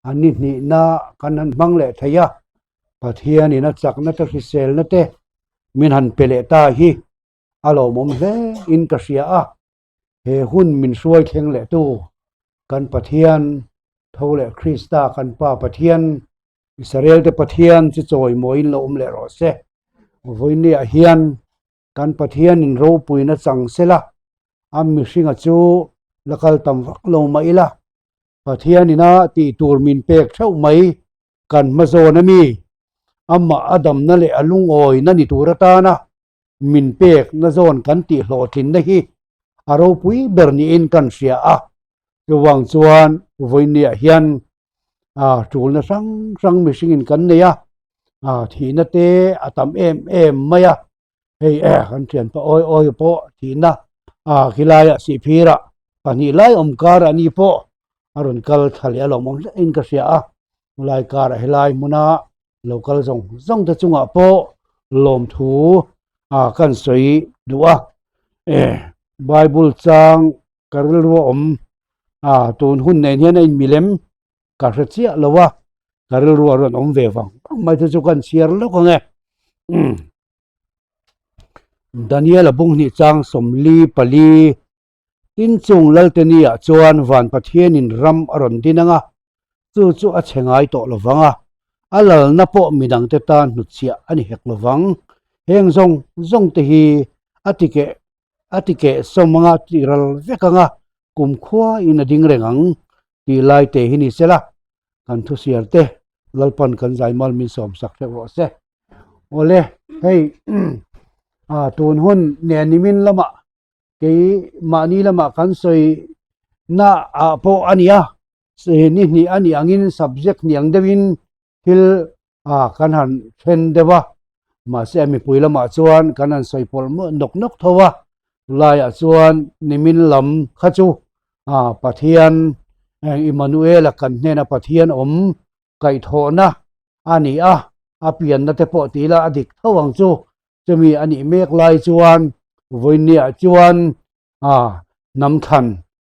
A ni hnihna kan han hmang leh thei a, Pathianin a chakna te hriselna te min han pe leh ta hi a lawmawm hle in ka hria a, he hun min hruai thleng leh tu kan Pathian tho leh Krista kan Pa Pathian Israel te Pathian chu chawimawiin lo awm leh rawh se. Vawinia hian kan Pathianin ropuina chang sela a mihringa chu la kal tam vak lo mah ila Pathianina tih tur min pek theuh mai kan hma zawn a mi amah a damna leh a lungawina ni tur atana min pek na zawn kan tih hlawhtlinna hi a ropui ber niin kan hria a, chuvang chuan vawinia hian ah tulna hrang hrang mihringin kan nei a, ah thihna te a tam em em mai a, hei eh kan thianpa awi awi pawh thihna ah khilaiah sihphirah pahnih lai awm karah ni pawh a rawn kal thla leh a lawmawm hle in ka hria a, helai karah helai hmuna lo kal zawng zawng te chungah pawh lawmthu ah kan sawi duh a eh bible chang ka rilru a awm ah tun hun nen hian a inmilem ka hre chiah lo a ka rilru a rawn awm ve vang vang mai te chu kan chhiar lawk ang e Daniel a bung hnih chang 44 Tin chung Lalteni-ah chuan Van Pathianin ram a rawn din ang a, chu chu a chhe ngai tawh lo vang a, a lalna pawh midangte tan hnutchhiah a ni hek lo vang. Heng zawng zawng te hi a ti keh a ti keh sawm anga ti ral vek ang a, kumkhua in a ding reng ang tih lai te hi ni sela, kan thusiar te Lalpan kan zaimal min sawmsak hreuh rawh se. Awle, hei tun hun nen nimin lamah Kei mahni lamah kan sawi na ah pawh a ni a, ni hnih a nih angin subject hnih ang deuhin thil ah kan han then deuh a, mahse a mipui lamah chuan kan han sawi pawlh nawk nawk tho a, chulaiah chuan nimin lam kha chu ah Pathian Immanuel-a kan hnena Pathian awm kaihthawhna a ni a, a pianna te pawh ti ila a dik tho ang chu. Chumi a nih mek lai chuan vawinia chuan hnam thlan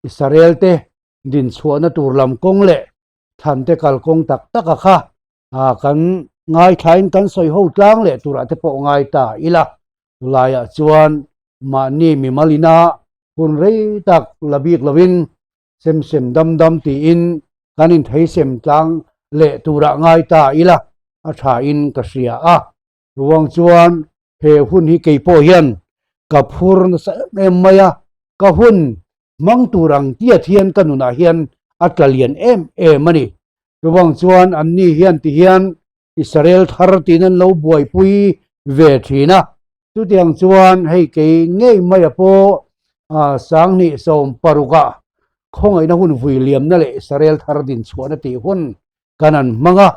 Israel te dinchhuahna tur lam kawng leh thlan te kalkawng tak tak a kha kan ngaithlain kan sawi ho tlang leh turah te pawh ngai ta ila. Chulaiah chuan mahni mimal ina hun rei tak la bik lovin sem sem dam dam tiin kan inthei sem tlang leh turah ngai ta ila a thain ka hria a. Ruang chuan he hun hi kei pawh hian ka phur nasa em em mai a, ka hun hmang tur ang tiat hian ka nunah hian a tla lian em em a ni. Chuvang chuan anni hian ti hian Israel thar tiin an lo buaipui ve thin a, chutiang chuan hei kei ngei maia pawh 2016 ah khawngaihna hun vui liamna leh Israel thar dinchhuahna tih hun kan an hmang a,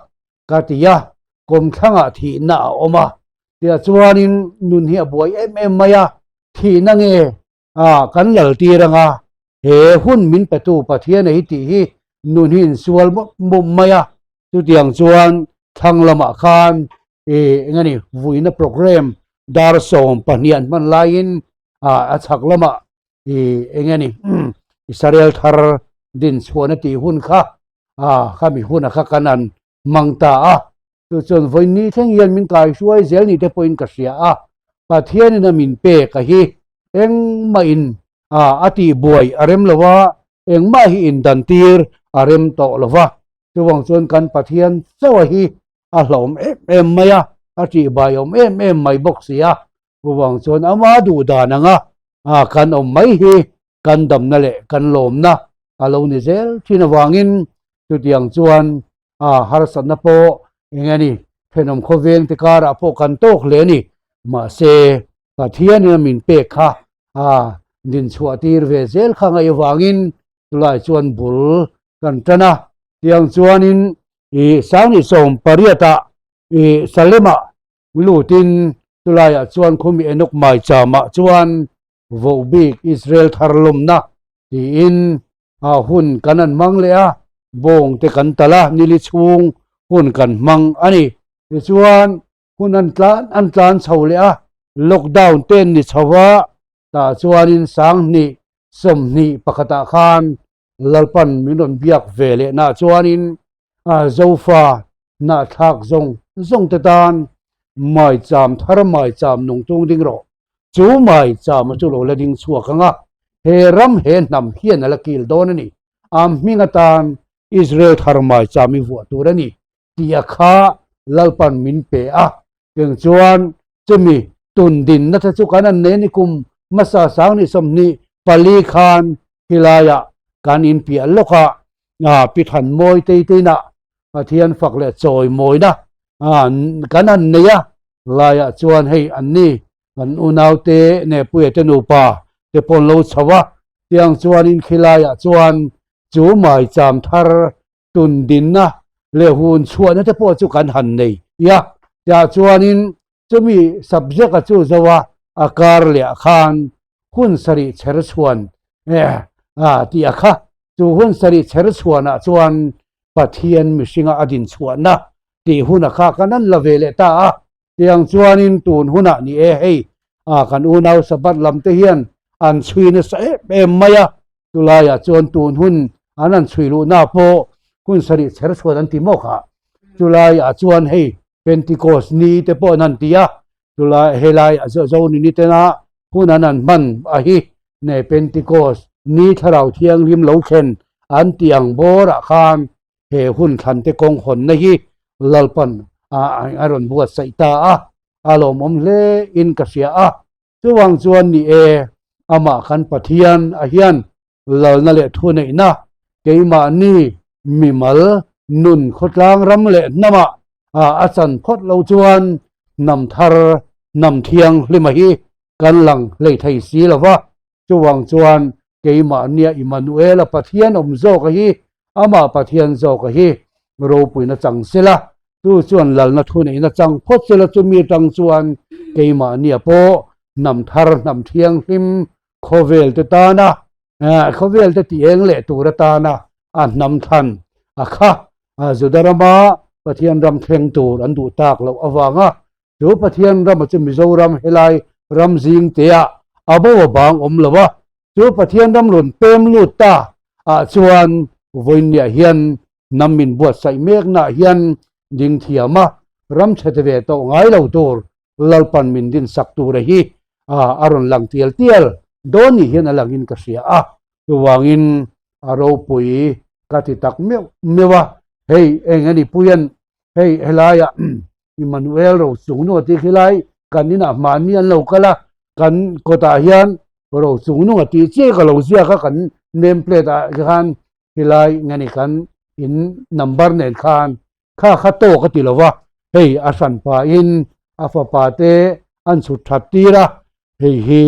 Ka ti a, kawmthlangah thihna a awm a, tiah chuanin nun hi a buai em em mai a, thihna nge kan lal tir ang a, he hun min petu Pathian ei tih hi nun hi insual mup mup mai a, chutiang chuan thlang lamah khan eng a ni vuina program dar 12 an hman laiin a chhak lamah eng a ni Israel thar dinchhuahna tih hun kha A, khami huna kha kan an mang ta a, chu chuan vawiin thleng hian min kaihruai zel ni te pawhin ka hria a, Pathianin a min pek a hi engmahin a a tihbuai a rem lo a, engmah hi indantir a rem tawh lo va, chuvang chuan kan Pathian chauh a hi a hlauhawm em em mai a, a tihbaiawm em em mai bawk si a, chuvang chuan ama duhdan anga kan awm mai hi kan damna leh kan lawmna a lo ni zel thin avangin chutiang chuan a harsatna pawh eng a ni thenawm khawveng te karah pawh kan tawk hle a ni. Mahse Pathianin a min pek kha a dinchhuah tir ve zel kha ngaih avangin chulai chuan bul kan tan a. Tiang chuanin i 2018 ah i Salem-ah lutin chulaiah chuan khumi Enoch Maicham-ah chuan Voh bik Israel thar lawmna tiin hun kan an hmang leh a, bawng te kan talh a, nili chhung hun kan hmang a ni. Tichuan hun an tlan an tlan chho leh a, lockdown te an ni chho a, tah chuanin 2021 ah khan Lalpan min rawn biak ve leh nah chuanin Zofa hnahthlak zawng zawng te tan maicham thar maicham nung tung ding rawh. Chu maicham a chu lo la ding chhuak ang a, he ram he hnam hian a la kil dawn a ni. A hming atan Israel thar maicham i vuah tur a ni tih a kha Lalpan min pe a. Cheng chuan chumi tun dinna te chu kan an nei a ni kum hmasa sang ni 24 khan khilaiah kan inpiah lawk a, Pi Thanmawi tei teinah Pathian fak leh chawimawina kan han nei a, laiah chuan hei an ni kan unaute Nepuia te nupa te pawh an lo chho a, tiang chuanin khilaiah chuan chu maicham thar tun dinna leh hun chhuahna te pawh chu kan han nei a, tiah chuanin chumi subject a chu zo a, a kar leh khan hun sarih chher chhuan tih a kha, chu hun sarih chher chhuanah chuan Pathian mihringa a din chhuahna tih huna kha kan an la ve leh ta a, tiang chuanin tun hunah ni e hei kan unau Sabbath lam te hian an chhui nasa em em mai a, chulaiah chuan tun hun an han chhui luhna pawh hun sarih chher chhuan an ti maw kha, chulaiah chuan hei Pentecost ni te pawh an han ti a, chulai helai Zonini tena hun an han hman a hi ne Pentecost ni thlarau thianghlim lo thlen an tih ang bawrah khan he hun thlan te kawng hawnna hi Lalpan a rawn buatsaih ta a, a lawmawm hle in ka hria a. Chuvang chuan ni e, amah kan Pathian a hian lalna leh thuneihna keimahni mimal nun khawtlang ram leh hnamah a chan phawt lo chuan hnam thar hnam thianghlima hi kan lang hlei thei si lo va. Chuvang chuan keimahnia Immanuela Pathian awm zawka hi amah Pathian zawka hi ropuina chang sela, chu chuan lalna thuneihna chang phawt sela chumi atang chuan keimahnia pawh hnam thar hnam thianghlim Khawvel te tana khawvel te tih eng leh tur atana a hnam thlan a kha Juda rama Pathian ram thleng tur an duh tak loh avanga chu Pathian rama chu Mizoram helai ram zing teah a bo a bang awm lo a, chu Pathian ram rawn pem lut ta ah chuan vawiinniah hian hnam min buatsaih meknaah hian ding thiam a, ram chhe te ve tawh ngai lo tur Lalpan min din sak tura hi a rawn lang tial tial dawn ni hian a langin ka hria a, chuvangin a ropui ka ti tak meuh meuh a, hei eng a ni puian hei helaiah Immanuel Rochungnung a tih khi lai kan inah hmanni an lo kal a, kan kawtah hian Rochungnung a tih chiah ka lo ziak a kan name plate ah khan helai nge ni kan in number nen khan Kha kha tawk a ti lo va, hei a hran pahin a fapa te an chhut that tir a, hei hi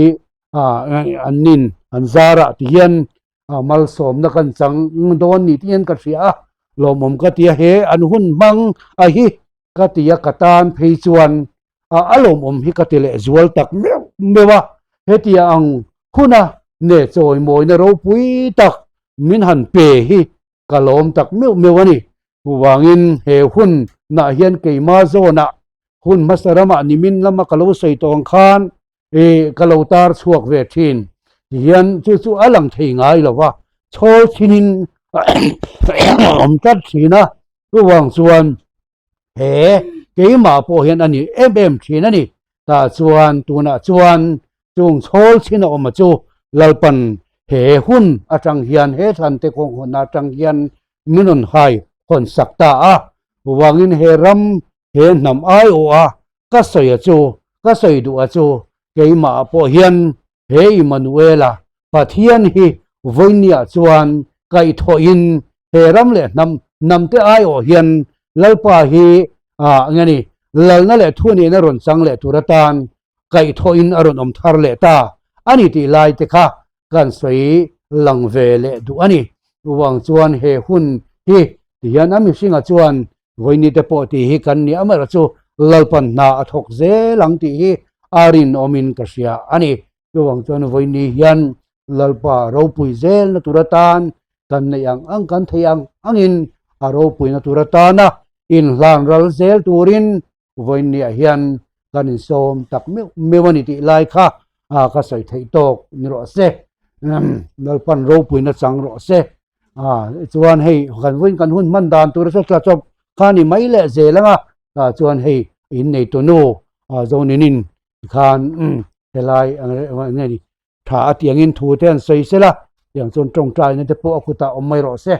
an nin an zarah ti hian malsawmna kan chang dawn ni tih hian ka hria a, lawmawm ka ti a, he an hun hmang a hi ka ti a, ka tan phei chuan a lawmawm hi ka ti leh zual tak meuh meuh a, hetia ang huna ne chawimawina ropui tak min han pe hi Ka lawm tak meuh meuh a ni. Chuvangin he hun nah hian keima zawnah hun hmasa ramah nimin lama ka lo sawi tawh ang khan i ka lo tar chhuak ve thin. Tihian chu chu a lang thei ngai lo va, chhawl thinin a awm tlat thin a. Chuvang chuan he keimah pawh hian a ni em em thin a ni. Tah chuan tunah chuan Chung chhawl chhin a awm a chu Lalpan he hun atang hian he thlante kawng hawnna atang hian min rawn hai hawn sak ta a, vangin he ram he hnam aiawh a ka sawi a chu ka sawi duh a chu keimah ah pawh hian he Immanuela Pathian hi vawinia chuan kaihthawhin he ram leh hnam hnamte aiawh hian Lalpa hi ah nge ni lalna leh thunihna rawn chang leh tur atan kaihthawhin a rawn awm thar leh ta a ni tih lai te kha kan sawi lang ve leh duh a ni. Chuvang chuan he hun hi ti hian a mihringa chuan vawiini te pawh tih hi kan ni amaherawh chu Lalpan hna a thawk zel ang tih hi a rinawmin ka hria a ni. Chuvang chuan vawiini hian Lalpa ropui zelna tur atan kan neih ang ang kan theih ang angin a ropuina tur atana inhlan ral zel turin Vawiinniah hian kan insawm tak meuh meuh a ni tih lai kha ka sawi theih tawk ni rawh se. Lalpan ropuina chang rawh se. Chuan hei kan vawiin kan hun hman dan tur chu tla chawp kha ni mai leh zel ang a, tah chuan hei inneitu nu Zoninin khan helai eng nge ni tha a tih angin thu te an sawi sel a, tiang chuan tawngtaina te pawh a kutah awm mai rawh se.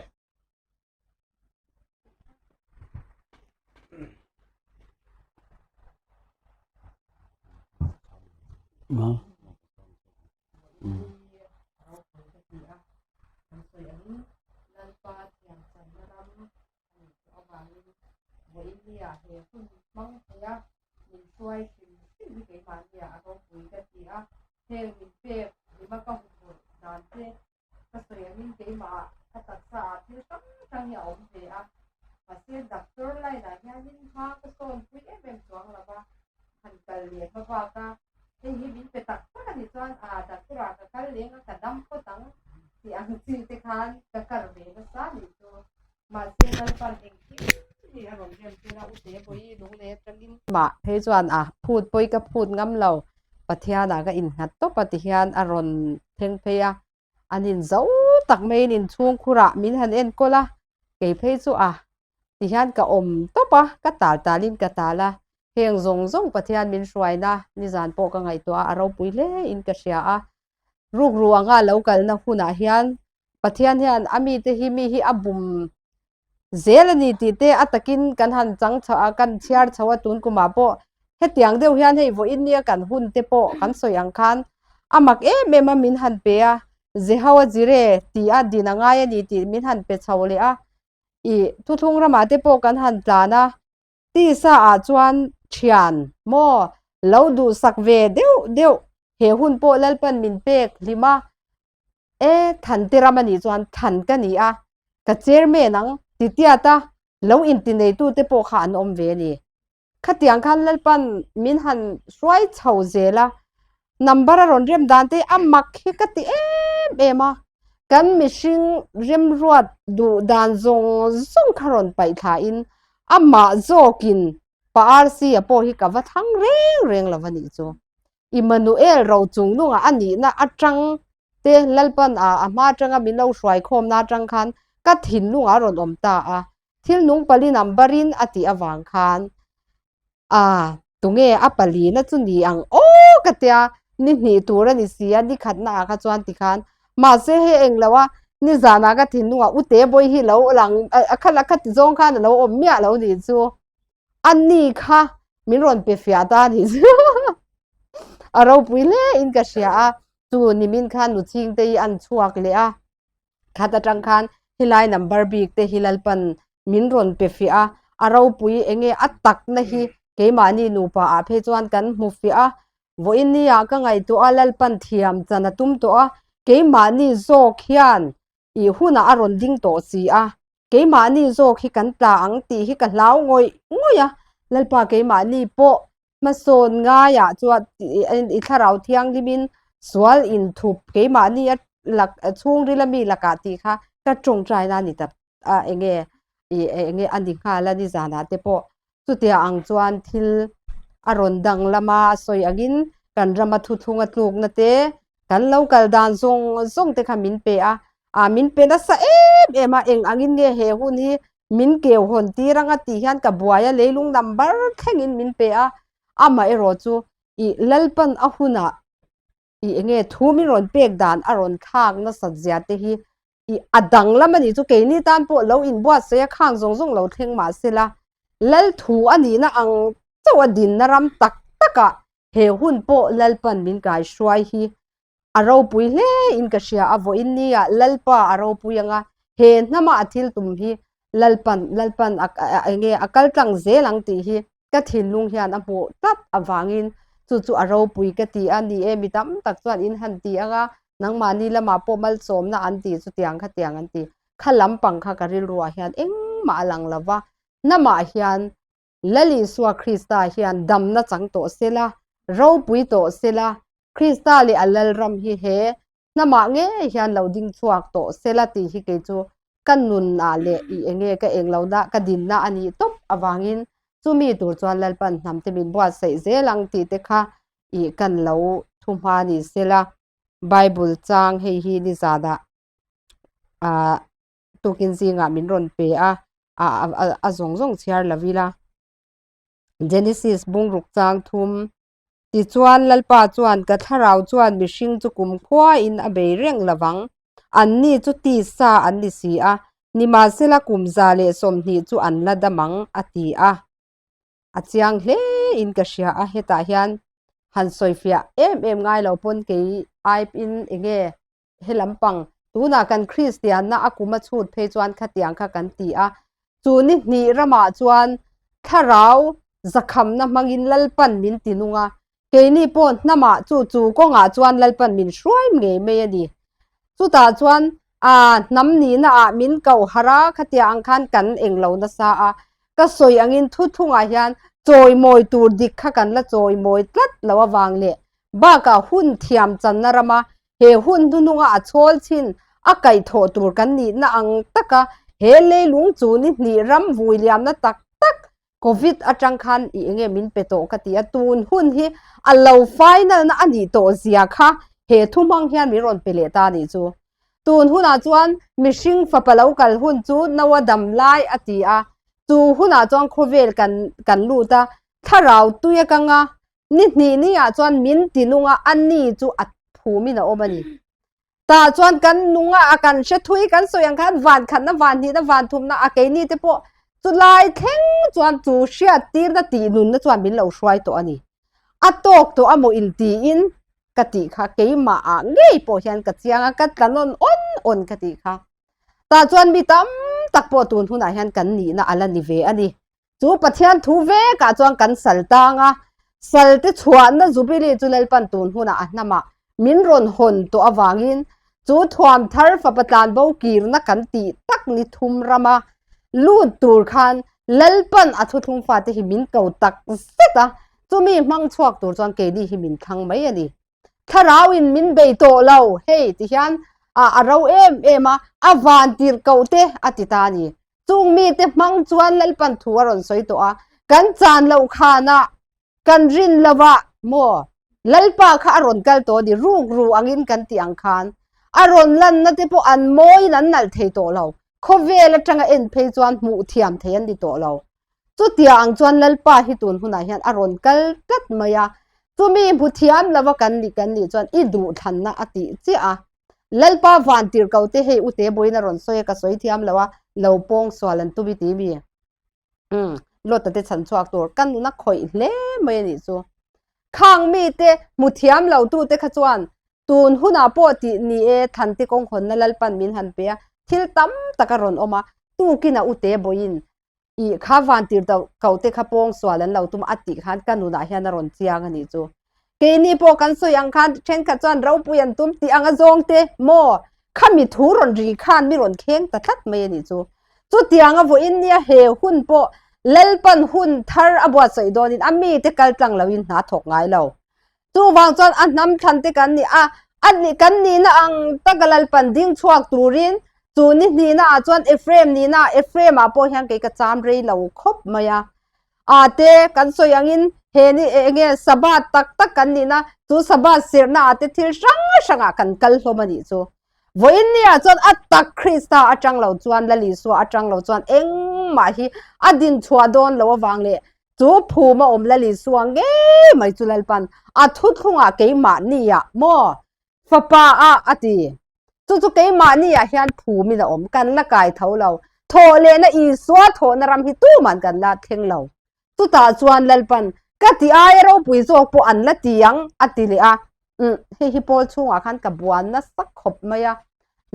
Ka sawi angin keimah ka taksa ah thil hrang hrang hi a awm ve a, mahse doctor line ah hianin hma ka sawn pui em em chuang lo va, han kal leh hma bak a, hei hi min pe tak tak a nih chuan ah doctor ah ka kal leng a ka dam phawt ang tih ang chi te khan ka kar ve nasa nih chu, mahse Lalpan engkim hi a rawn rem tir a, u te bawi lunglei atangin. Mah phei chuan a phut pawi ka phut ngam lo, Pathianah ka innghat tawp a tihian a rawn thleng phei a, an in zo tak maiin inchhungkhurah min han enkawl a, kei phei chu a tihian ka awm tawp a, ka tal talin ka tal a, heng zawng zawng Pathian min hruaina nizan pawh ka ngaihtuah a, a ropui hle in ka hria a, rukru anga lo kalna hunah hian Pathian hian a mite hi mi hi a bum zel a ni tih te a takin kan han chang chho a kan chhiar chho a tun kumah pawh hetiang deuh hian hei vawiin nia kan hun te pawh kan sawi ang khan a mak em em a min han pe a Jehoa Jireh tih a din a ngai a ni tih min han pe chho leh a ih thuthlung ramah te pawh kan han tlan a tisa ah chuan thian maw lo duhsak ve deuh deuh he hun pawh Lalpan min pek hlim a E, Thante ram a nih chuan Than ka ni a, ka chairman ang ti tiat a, lo inti neitute pawh kha an awm ve a ni. Khatiang khan Lalpan min han hruai chho zel a, number a rawn rem dan te a mak hi ka ti em em a, kan mihring remruat duh dan zawng zawng kha rawn paih thlain amah zawkin pa RC-a pawh hi ka va thlang reng reng lo a nih chu. Immanuel rochungnunga a nihna atang te Lalpan a a hma atanga min lo hruaikhawmna atang khan ka thinlungah a rawn awm ta a, thil nung pali number in a tih avang khan a tunge a palina chu ni ang aw ka tia ni hnih tur a ni si a, ni khatna ah kha chuan tikhan mahse hei englo a nizanah ka thinlungah u Tebawi hi lo lang a kha la khati zawng khan a lo awm miah lo nih chu. A ni kha min rawn pe fiah ta a nih chu a ropui hle in ka hria a chu nimin khan nu chhing te hi an chhuak leh a khat atang khan helai number bik te hi Lalpan min rawn pe fiah a a ropui enge a takna hi keimahni nupa ah phei chuan kan hmu fiah a vawiin ni ah ka ngaihtuah a Lalpan thiam chan a tum tawh a keimahni zawk hian ih hunah a rawn ding tawh si a, keimahni zawk hi kan tla ang tih hi ka hlau ngawih ngawih a, Lalpa keimahni pawh hmasawn ngaiah chuan i thlarau thianghlimin sual inthup keimahni a lak chhungril ami lakah tih kha ka tawngtaina a ni ta a enge ih enge a ni nghal a nizanah te pawh chutia ang chuan thil a rawn danglam a a sawi angin kan rama thuthlunga tlukna te Kan lo kal dan zawng zawng te kha min pe a, ah min pe nasa em em a, eng angin nge he hun hi min keu hawn tir anga tih hian ka buai a, leilung number thlengin min pe a, amaherawh chu ih Lalpan a hunah ih enge thu min rawn pek dan a rawn thlak nasat zia te hi ih a danglam a nih chu keini tan pawh lo inbuatsaih a khang zawng zawng lo thleng mah sela Lal thu a nihna ang chauh a dinna ram tak takah He hun pawh Lalpan min kai hruai hi a ropui hle in ka hria a, vawiin nia Lalpa a ropui anga he hnama a thil tum hi Lalpan Lalpan a enge a kal tlang zel ang tih hi ka thinlung hian a hmuh tlat avangin chu chu a ropui ka ti a ni e, mi tam tak chuan in han ti anga nangmahni lamah pawh malsawmna an tih chutiang khatiang an ti kha lampang kha ka rilruah hian engmah a lang lova hnamah hian Lal Isua Krista hian damna chang tawh sela, ropui tawh sela, Krista leh a Lalram hi he hnamah ngei hian lo ding chhuak tawh sela tih hi kei chu ka nunah leh i enge ka englohna ka dinna a nih tawp avangin chumi tur chuan Lalpan hnamte min buatsaih zel ang tih te kha i kan lo thu hma ni sela. Bible chang hei hi nizanah ah. Tukin zingah min rawn pe a, a zawng zawng chhiar lo ila. Genesis bungruk chang thum Tichuan Lalpa chuan ka thlarau chuan mihring chu kumkhuain a bei reng lovang, anni chu tisa an ni si a, nimahsela kum 120 chu an la dam ang, a ti a. A chiang hle in ka hria a, hetah hian han sawifiah em em ngai lo pawn kei aipin enge he lampang tunah kan Kristianna a kum a chhut phei chuan khatiang kha kan ti a, chu ni hnih ramah chuan thlarau zakhamna hmangin Lalpan min ti nung a, keini pawh hnamah chu chu kawngah chuan Lalpan min hruai ngei mai a ni. Chutah chuan a hnam nihna ah min koh harh a, khatiang ang khan kan englo nasa a, ka sawi angin thuthungah hian chawimawi tur dik kha kan la chawimawi tlat lo avang leh bakah hun thiam channa rama he hun hnuhnunga a chhawl chin a kaihthawh tur kan nihna ang taka he leilung chu ni hnih ram vui liamna tak tak Covid atang khan i enge min pe tawh ka ti a, tun hun hi a lo final na a nih tawh zia kha he thu hmang hian min rawn pe leh ta a nih chu. Tun hunah chuan mihring fapa lo kal hun chu Noa dam lai a ti a, chu hunah chuan khawvel kan kan lut a, thlarau tui a kang a, Ni hnih ni ah chuan min ti nung a, a ni chu a phumin a awm a ni. Tah chuan kan nung a, a kan hre thui kan sawi ang khan van khatna, van hnihna, van thumna a keini te pawh chulai thleng chuan chu hriat tirna tih nunna chuan min lo hruai tawh a ni. A tawk tawh a maw intiin ka tih kha keimah ah ngei pawh hian ka chiang a, ka tla nawn awn awn ka tih kha. Tah chuan mi tam tak pawh tun hunah hian kan nihna a la ni ve a ni. Chu Pathian thu vekah chuan kan sal tang a, salte chhuahna Jubilee chu Lalpan tun hunah a hnamah min rawn hawn tawh avangin chu thuam thar fapa tlanbo kirna kan tih tak ni thum rama lut tur khan Lalpan a thuthlung fate hi min ko tak zet a, chumi hmang chhuak tur chuan keini hi min thlang mai a ni. Thlarauin min bei tawh lo, hei tihian a ro em em a, a van tirhkoh te a ti ta a ni. Chung mite hmang chuan Lalpan thu a rawn sawi tawh a, kan chan loh khanah kan rin lovah maw Lalpa kha a rawn kal tawh a ni, ruk ru angin kan tih ang khan a rawn lanna te pawh an mawiin an nalh thei tawh lo, khawvel atanga en phei chuan hmuh thiam thei an ni tawh lo. Chutia ang chuan Lalpa hi tun hunah hian a rawn kal tlat mai a, chumi hmu thiam lova kan nih kan nih chuan i duhthlanna a tih chiah a, Lalpa van tirhkoh te hei ute buain a rawn sawi a ka sawi thiam lo a, lo pawng sual an tum i ti mi? Umm, Lota te chhan chhuak tur ka nuna khawih hle mai a nih chu. Khang mi te hmu thiam lo tu te kha chuan tun hunah pawh tih ni e Thante kawng hawnna Lalpan min han pe a, thil tam tak a rawn awm a, tukin a ute buain I kha van tir do ko te kha pawng sual an lo tum a tih khan ka nunah hian a rawn chiang a nih chu. Keini pawh kan sawi ang khan thenkhat chuan ropui an tum tih ang a zawng te maw khami thu rawn ri khan mi rawn kheng ta tlat mai a nih chu. Chutiang a vawiin nia he hun pawh Lalpan hun thar a buatsaih dawnin a mite kal tlang loin hna thawk ngai lo. Chuvang chuan a hnam thlan te kan ni a, a ni kan nihna ang taka Lalpan ding chhuak turin chu ni hnihna ah chuan Ephraim nihna ah Ephraim ah pawh hian kei ka cham rei lo khawp mai a. A te kan sawi angin he ni enge Sabbath tak tak kan nihna chu Sabbath serhna ah te thil hrang hrang ah kan kal hlawm a nih chu. Vawiin ni ah chuan a tak Krista atang lo chuan Lal Isua atang lo chuan engmah hi a din chhuah dawn lo avang leh Chu phum a awm Lal Isua ngei mai chu Lalpan a thuthlungah keimahniah maw fapa ah a ti. Chu chu keimahniah hian phumin a awm, kan la kai tho lo. Thawh lehna Isua thawhna ram hi tuman kan la thleng lo. Chutah chuan Lalpan ka ti aia ropui zawk pawh an la ti ang a ti leh a. Umm hei hi Paul chhungah khan ka buan nasa khawp mai a.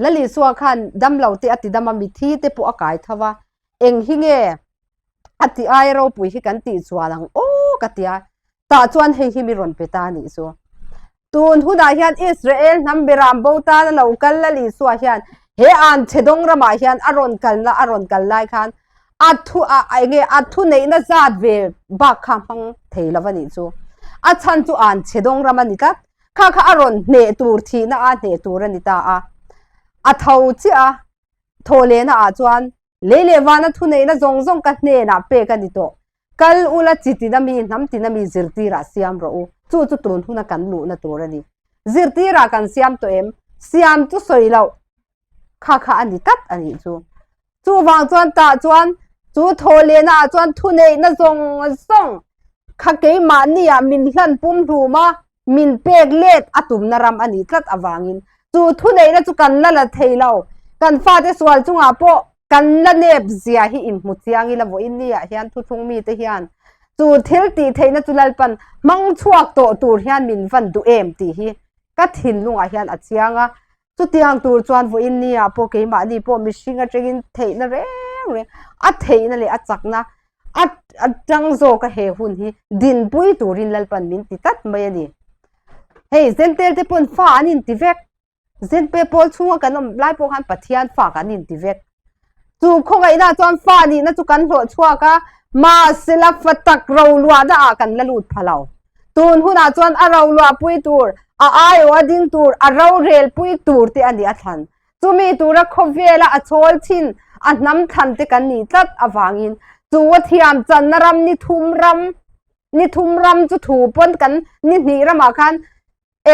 Lal Isua khan damlo te a ti dam a, mithi te pawh a kai tho a. Eng hi nge a ti ai ropui hi kan tih chuan ang aw ka tia tah chuan hei hi mi rawn pe ta nih chu tun hunah hian Israel hnam beram bo tana lo kal Lal Isua hian he an chhedawng ramah hian a rawn kalna a rawn kal lai khan a thu a enge a thu neihna zat ve bak kha hmang thei lo a nih chu a chhan chu an chhedawng ram a ni tlat kha kha a rawn hneh tur thihna a hneh tur a ni ta a a tho chiah a thawhlehna ah chuan Lei leh vana thuneihna zawng zawng ka hnenah pek a ni tawh. Kal ula chi tina mi, hnam tina mi zirtirah siam rawh u. Chu chu tun huna kan luhna tur a ni. Zirtirah kan siam tawh em? Siam chu sawi loh kha kha a ni tlat a nih chu. Chuvang chuan tah chuan chu thawhlehna ah chuan thuneihna zawng zawng kha keimahni ah min hlan pumhlum a, min pek let a tumna ram a nih tlat avangin chu thuneihna chu kan la la thei lo. Kan fate sual chungah pawh kan la nep zia hi inhmu chiang ila vawiin ni ah hian thuthlung mite hian chu thil tih theihna chu Lalpan hmang chhuak tawh tur hian min van duh em tih hi ka thinlungah hian a chiang a. Chutiang tur chuan vawiin ni ah pawh keimahni pawh mihring atangin theihna reng reng a theihna leh a chakna a atang zawk a he hun hi dinpui turin Lalpan min ti tlat mai a ni. Hei Zentel te pawn fa an inti vek. Zenpe pawl chhunga kan awm lai pawh khan Pathian fa kan inti vek. Chu khawngaihna chuan fa nihna chu kan hlawh chhuak a, mahsela fa tak roluahna ah kan la lut pha lo. Tun hunah chuan a roluahpui tur, a aiawh a ding tur, a rorelpui tur te a ni a thlan. Chumi tura khawvela a chawl thin a hnam thlan te kan nih tlat avangin chu a thiam channa ram ni thum ram, ni thum ram chu thu pawn kan ni hnih ramah khan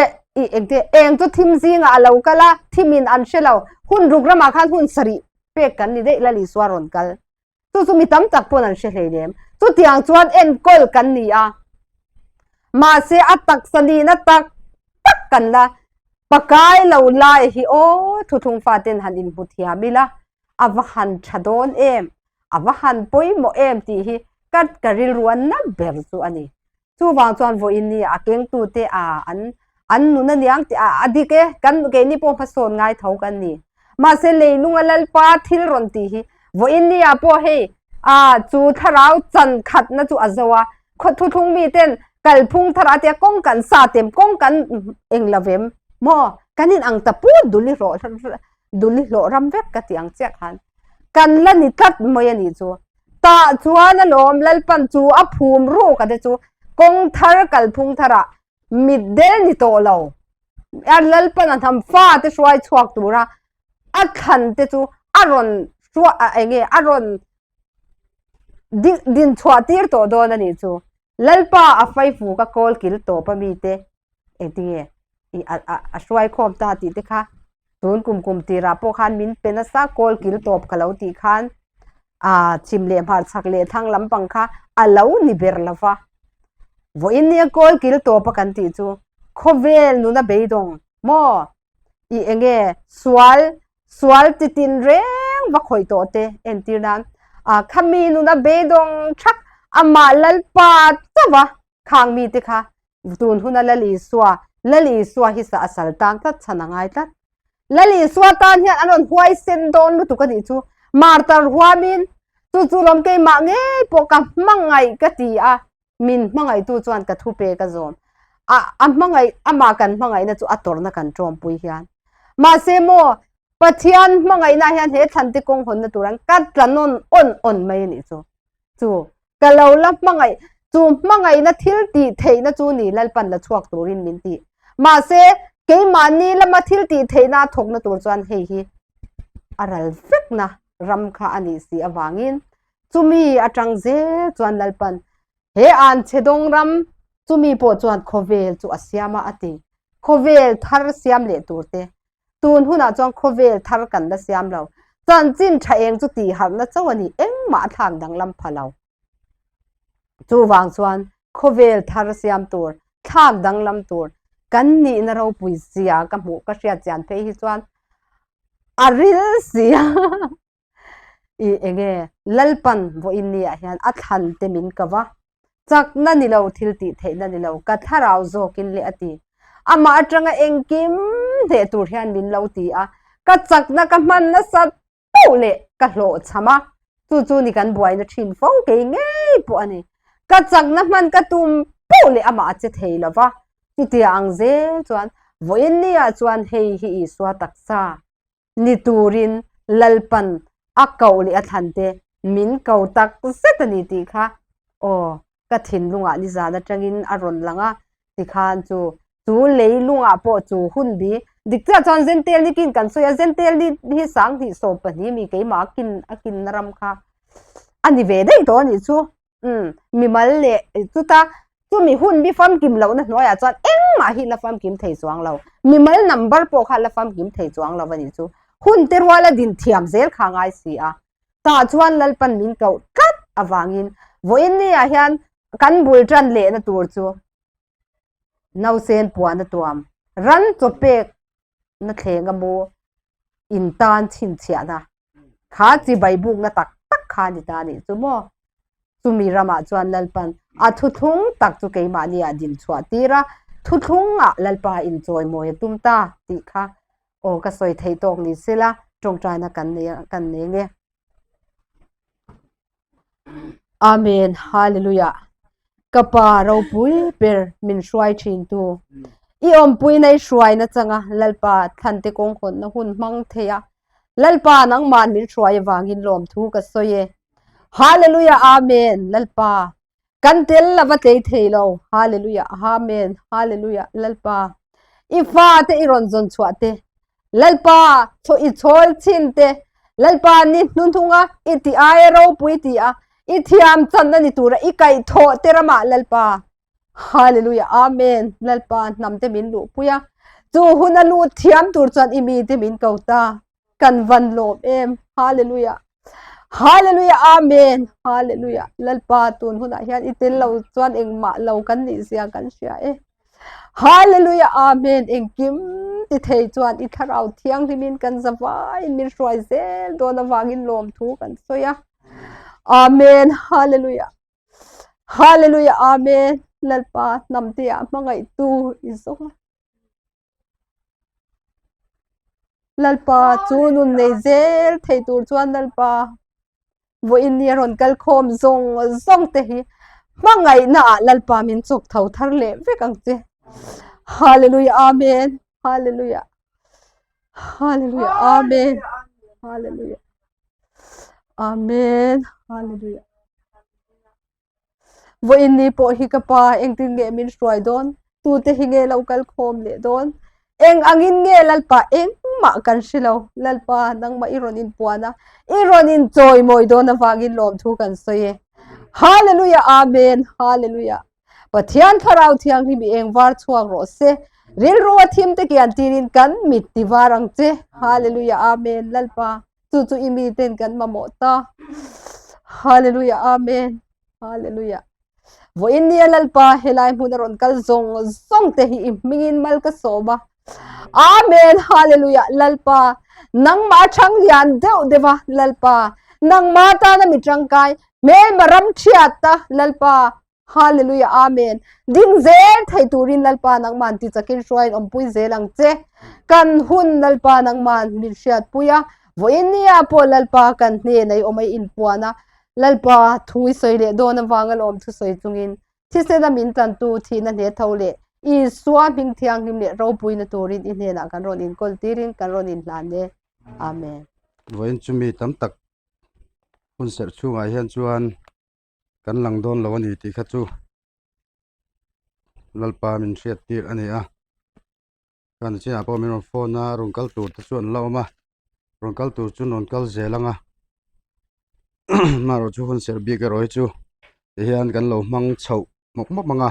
Eh, i engte eng chu thim zingah a lo kal a, thimin an hre lo. Hun ruk ramah khan hun sarih pek kan ni daih Lal Isua rawn kal. Chu chu mi tam tak pawn an hre hleinem. Chutiang chuan enkawl kan ni a. Mahse a taksa nihna tak tak kan la pakai lo lai hi aw thuthlung faten han inhmu thiam ila a va han tha dawn em, a va han pawimawh em tih hi ka ka rilru a na ber chu a ni. Chuvang chuan vawiin ni a kengtute a an an nun a niang tih a a dik e, kan keini pawh hmasawn ngai tho kan ni. Mahse leilunga Lalpa thil rawn tih hi vawiin ni ah pawh hei a chu thlarau chan khatna chu a zo a, khaw thuthlung miten kalphung thar a tia kawng kan sa tem kawng kan eng lo vem maw kan in ang ta put duli hlawh duli hlawh ram vek ka ti ang chiah khan kan la ni tlat mai a nih chu. Tah chuan alawm Lalpan chu a phum ruk a te chu kawng thar kalphung tharah mitdel ni tawh lo. A Lalpan a hnam fa te hruai chhuak tura a thlan te chu a rawn hruai enge a rawn din chhuah tir tawh dawn a nih chu. Lalpa a faifuk a kawl kil tawp a mite engtinge i a hruai khawm ta tih te kha tun kum kum tirah pawh khan min pe nasa kawl kil tawp ka lo tih khan a chhim leh hmar chhak leh thlang lampang kha a lo ni ber lo va vawiin nia kawl kil tawp a kan tih chu khawvel nuna beidawng maw i enge sual sual ti tin reng va khawih tawh te entir nan a khami nuna beidawng thak amah lalpa chauha khang mite kha Tun huna Lal Isua, Lal Isua hi sa a sal tang tlat chhan a ngai tlat. Lal Isua tan hian an rawn huaisen dawn lutuk a nih chu. Martar huamin, chu chu lawm keimah ngei pawh ka hmangaih ka ti a, min hmangaihtu chuan ka thu pe ka zawm. A, a hmangaih, amah kan hmangaihna chu a tawrhna kan tawmpui hian. Mahse maw, Pathian hmangaihna hian he thlan te kawng hawnna tur an ka tla nawn awn awn mai a nih chu. Chu Ka lo la hmangaih, chu hmangaihna thil tih theihna chu ni Lalpan la chhuak turin min ti. Mahse, keimahni lama thil tih theihna a thawkna tur chuan hei hi a ral vekna ram kha a nih si avangin chumi atang zel chuan Lalpan he anchhe dawng ram chumi pawh chuan khawvel chu a siam a a ti. Khawvel thar siam leh tur te Tun hunah chuan khawvel thar kan la siam lo. Chanchin tha eng chu tih harhna chauh a ni, engmah a thlak danglam pha lo. Chuvang chuan khawvel thar siam tur, thlak danglam tur kan nihna ropui zia ka hmuh ka hriat chian phei hi chuan a ril si a. I enge Lalpan vawiin ni ah hian a thlan te min ko va, chakna ni lo thil tih theihna ni lo ka thlarau zawkin le a ti. Amah atanga engkim hneh tur hian min lo ti a, ka chakna ka hman nasa poh leh ka hlawhchham a, chu chu ni kan buaina thin fo kei ngei pawh a ni. Ka chakna hman ka tum poh leh amah a che thei lo va, chutia ang zel chuan vawiin ni ah chuan hei hi Isua taksa ni turin Lalpan a koh leh a thlan te min ko tak zet a ni tih kha aw ka thinlungah nizan atangin a rawn lang a tikhan chu chu leilungah pawh chu hun bi dik chiah chuan Zentel ni kin kan sawi a Zentel ni hi 20 14 mi keimah a kin a kinna ram kha a ni ve daih tawh a nih chu. Umm, mimal leh chuta chumi hun bi famkim lohna hnuaiah chuan engmah hi la famkim thei chuang lo. Mimal number pawh kha la famkim thei chuang lo a nih chu. Hun te ruala din thiam zel kha a ngai si a. Tah chuan Lalpan min koh tlat avangin vawiin ni-ah hian kan bul tan lehna tur chu nausen puan a tuam, ran chaw pek na thleng a mu in tan chhinchhiahna kha chibai bukna tak tak kha a ni ta a nih chu maw? Chumi ramah chuan Lalpan a thuthlung tak chu keimahni-ah din chhuah tir a, thuthlungah Lalpa inchawimawi a tum ta tih kha Aw ka sawi theih tawk ni sela tawngtaina kan nei a kan nei nge. Amen Hallelujah Ka pa ropui ber min hruai thin tu i awmpui nei hruai na changa Lalpa thlante kawng hawnna hun hmang thei a Lalpa nangman min hruai avangin lawmthu ka sawi e Hallelujah Amen Lalpa Kan tel lova tlei thei lo. Hallelujah Amen Hallelujah Lalpa i fa te i rawn zawn chhuah te Lalpa chaw i chhawl chin te Lalpa ni hnuhnunga i ti aia ropui ti a i thiam chan a ni tura i kaih thawh te ramah Lalpa Hallelujah Amen Lalpa hnam te min luhpui a chu hun a lut thiam tur chuan i mi te min ko ta Kan van lawm em. Hallelujah. Hallelujah. Amen. Hallelujah. Lalpa tun hunah hian i tel lo chuan engmah lo kan nih zia kan hria e. Hallelujah. Amen. Engkim ti thei chuan i thlarau thianghlimin kan zavaiin min hruai zel dawn avangin lawmthu kan sawi a. Amen. Hallelujah. Hallelujah. Amen. Lalpa hnamte ah hmangaihtu i zawng a. Lalpa chu nun nei zel thei tur chuan Lalpa vawiin ni a rawn kal khawm zawng zawng te hi hmangaihna ah Lalpa min chawk tho thar leh vek ang che. Hallelujah Amen Hallelujah Hallelujah Amen Hallelujah Amen Hallelujah Vawiin ni pawh hi ka pa engtin nge min hruai dawn? Tute hi nge lo kal khawm leh dawn? Eng angin nge Lalpa engmah kan hre lo. Lalpa nangmah i rawn inpuan a, i rawn inchawimawi dawn avangin lawmthu kan sawi e. Hallelujah Amen Hallelujah Pathian Thlarau Thianghlim i eng var chhuak rawh se. Rilru a thim te kian tirin kan mit ti var ang che. Hallelujah Amen Lalpa Chu chu i mi ten kan mamawh ta. Hallelujah Amen. Hallelujah. Vawiin nia Lalpa helai hmun a rawn kal zawng zawng te hi i hmingin mal ka sawm a. Amen. Hallelujah. Lalpa nangmah thang lian deuh deuha Lalpa nangmah tana mi tangkai hmelma ram thiat ta Lalpa Hallelujah Amen. Ding zel thei turin Lalpa nangman ti chakin hruaiin awmpui zel ang che. Kan hun Lalpa nangman min hriatpui a, vawiin nia pawh Lalpa kan hnenah i awm a i inpuan a, Lalpa thu i sawi leh dawn avanga lawm thusawi chungin thisena min tantu thihna hne tho leh Isua hming thianghlim leh ropuina turin i hnenah kan rawn inkawl tirin kan rawn inhlan e. Amen. Vawiin chu mi tam tak hun serh chhungah hian chuan kan lang dawn lo a ni tih kha chu Lalpa min hriat tir a ni a chuan chinah pawh min rawn phone a rawn kal tur te chu an la awm a rawn kal tur chu an rawn kal zel ang a amaherawhchu hun serh bik erawh hi chu tihian kan lo hmang chhoh mawp mawp ang a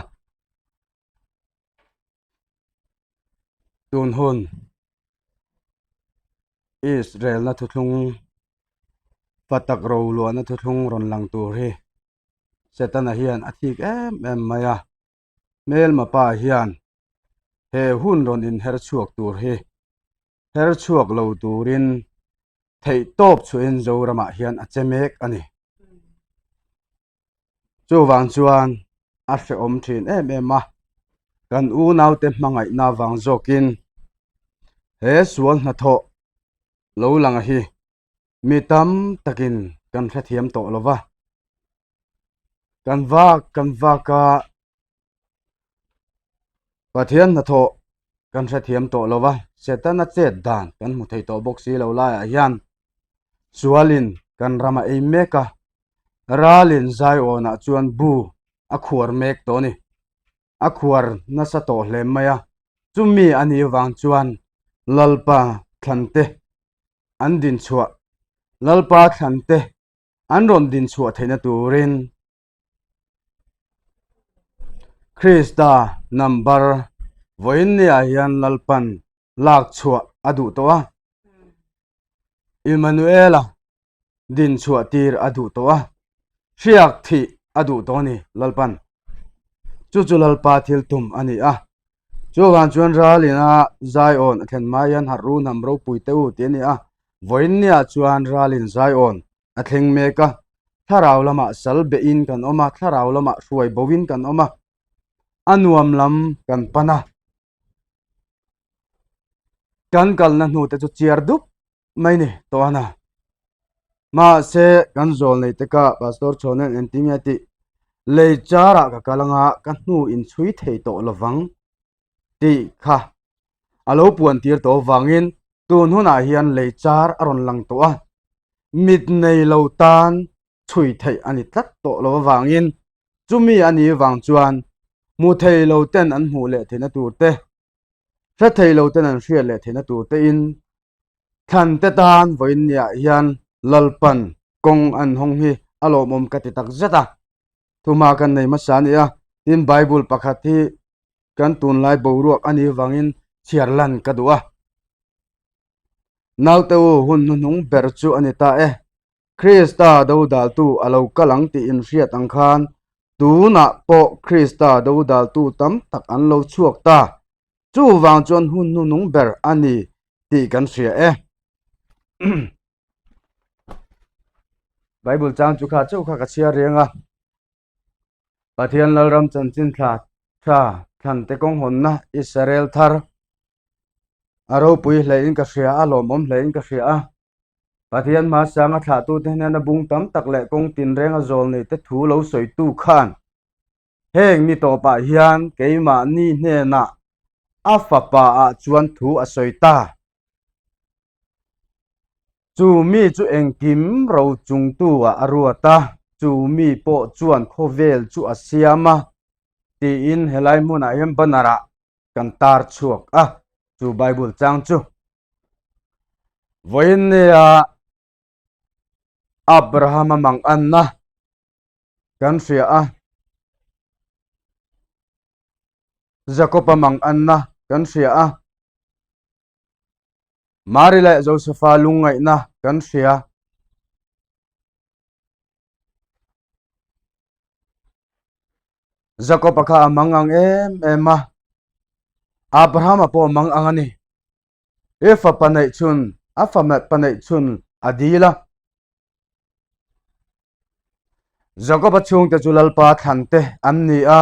tun hun Israel na thuthlung fa tak ro luahna thuthlung rawn lang tur hi Setana hian a thik em em mai a, hmelma pa hian he hun rawn inher chhuak tur hi her chhuak lo turin theih tawp chhuahin Zoramah hian a che mek a ni. Chuvang chuan a hrehawm thin em em a, kan unaute hmangaihna vang zawkin he sual hnathawh lo lang hi mi tam takin kan hrethiam tawh lo va, kan vak kan vak a, Pathian hnathawh kan hrethiam tawh lo va, Setana chet dan kan hmu thei tawh bawk si lo laiah hian sualin kan ram a ei mek a, ralin Zion-ah chuan bu a khuar mek tawh a ni. A khuar nasa tawh hle mai a, chumi a nih vang chuan Lalpa thlante an dinchhuah, Lalpa thlante an rawn dinchhuah theihna turin Krista number vawiin niah hian Lalpan lak chhuah a duh tawh a. Immanuela. din chhuah tir a duh tawh a, hriak thih a duh tawh a ni Lalpan. Chu chu Lalpa thil tum a ni a. Chuvang chuan ralina Zion a thlen hma hian harh ru hnam ropui te u tih a ni a, vawiinniah chuan ralin Zion a thleng mek a, thlarau lamah sal behin kan awm a, thlarau lamah hruai boin kan awm a, a nuam lam kan pan a. Kan kalna hnute chu chiar dup mai ni tawh a na. Mahse kan zawl nei te ka Pastor Chhawnen engtin nge tih lei charah ka kal anga ka hnu in chhui thei tawh lovang tih kha a lo puan tir tawh avangin tun hunah hian lei char a rawn lang tawh a, mit nei lo tan chhui theih a ni tlat tawh lo avangin chumi a nih vang chuan hmu thei lo ten an hmuh leh theihna tur te, hre thei lo ten an hriat leh theihna tur te in thlan te tan vawiin niah hian Lalpan kawng an hawng hi a lawmawm ka ti tak zet a. Thuma kan nei hmasa a ni a, tin Bible pakhat hi kan tunlai boruak a nih vangin chhiar lan ka duh a. Naute u hun hnuhnung ber chu a ni ta e. Krista dodaltu a lo kal ang tih inhriat ang khan tunah pawh Krista dodaltu tam tak an lo chhuak ta. Chuvang chuan hun hnuhnung ber a ni tih kan hria e. Bible chang chu kha chauh kha ka chhiar reng a. Pathian Lalram chanchin thla tha thlante kawng hawnna Israel thar a ropui hlein ka hria a, lawmawm hlein ka hria a. Pathian hmasanga thlahtute hnena bung tam tak leh kawng tinrenga zawl neite thu lo sawitu khan heng mi tawpah hian keimahni hnenah a fapa ah chuan thu a sawi ta. Chu mi chu engkim ro chungtu ah a ruat a, chu mi pawh chuan khawvel chu a siam a, tiin helai hmunah hian banner ah kan tar chhuak a, chu Bible chang chu. Vawiin nia Abraham-a mang anna kan hria a, Jacob-a mang anna kan hria a, Mari leh Josepha lungngaihna kan hria. Jacob-a kha a mang ang em em a, Abraham-a pawh a mang ang a ni. I fapa neih chhun, a fapa neih chhun a dil a. Jacob-a chhungte chu Lalpa thlante an ni a.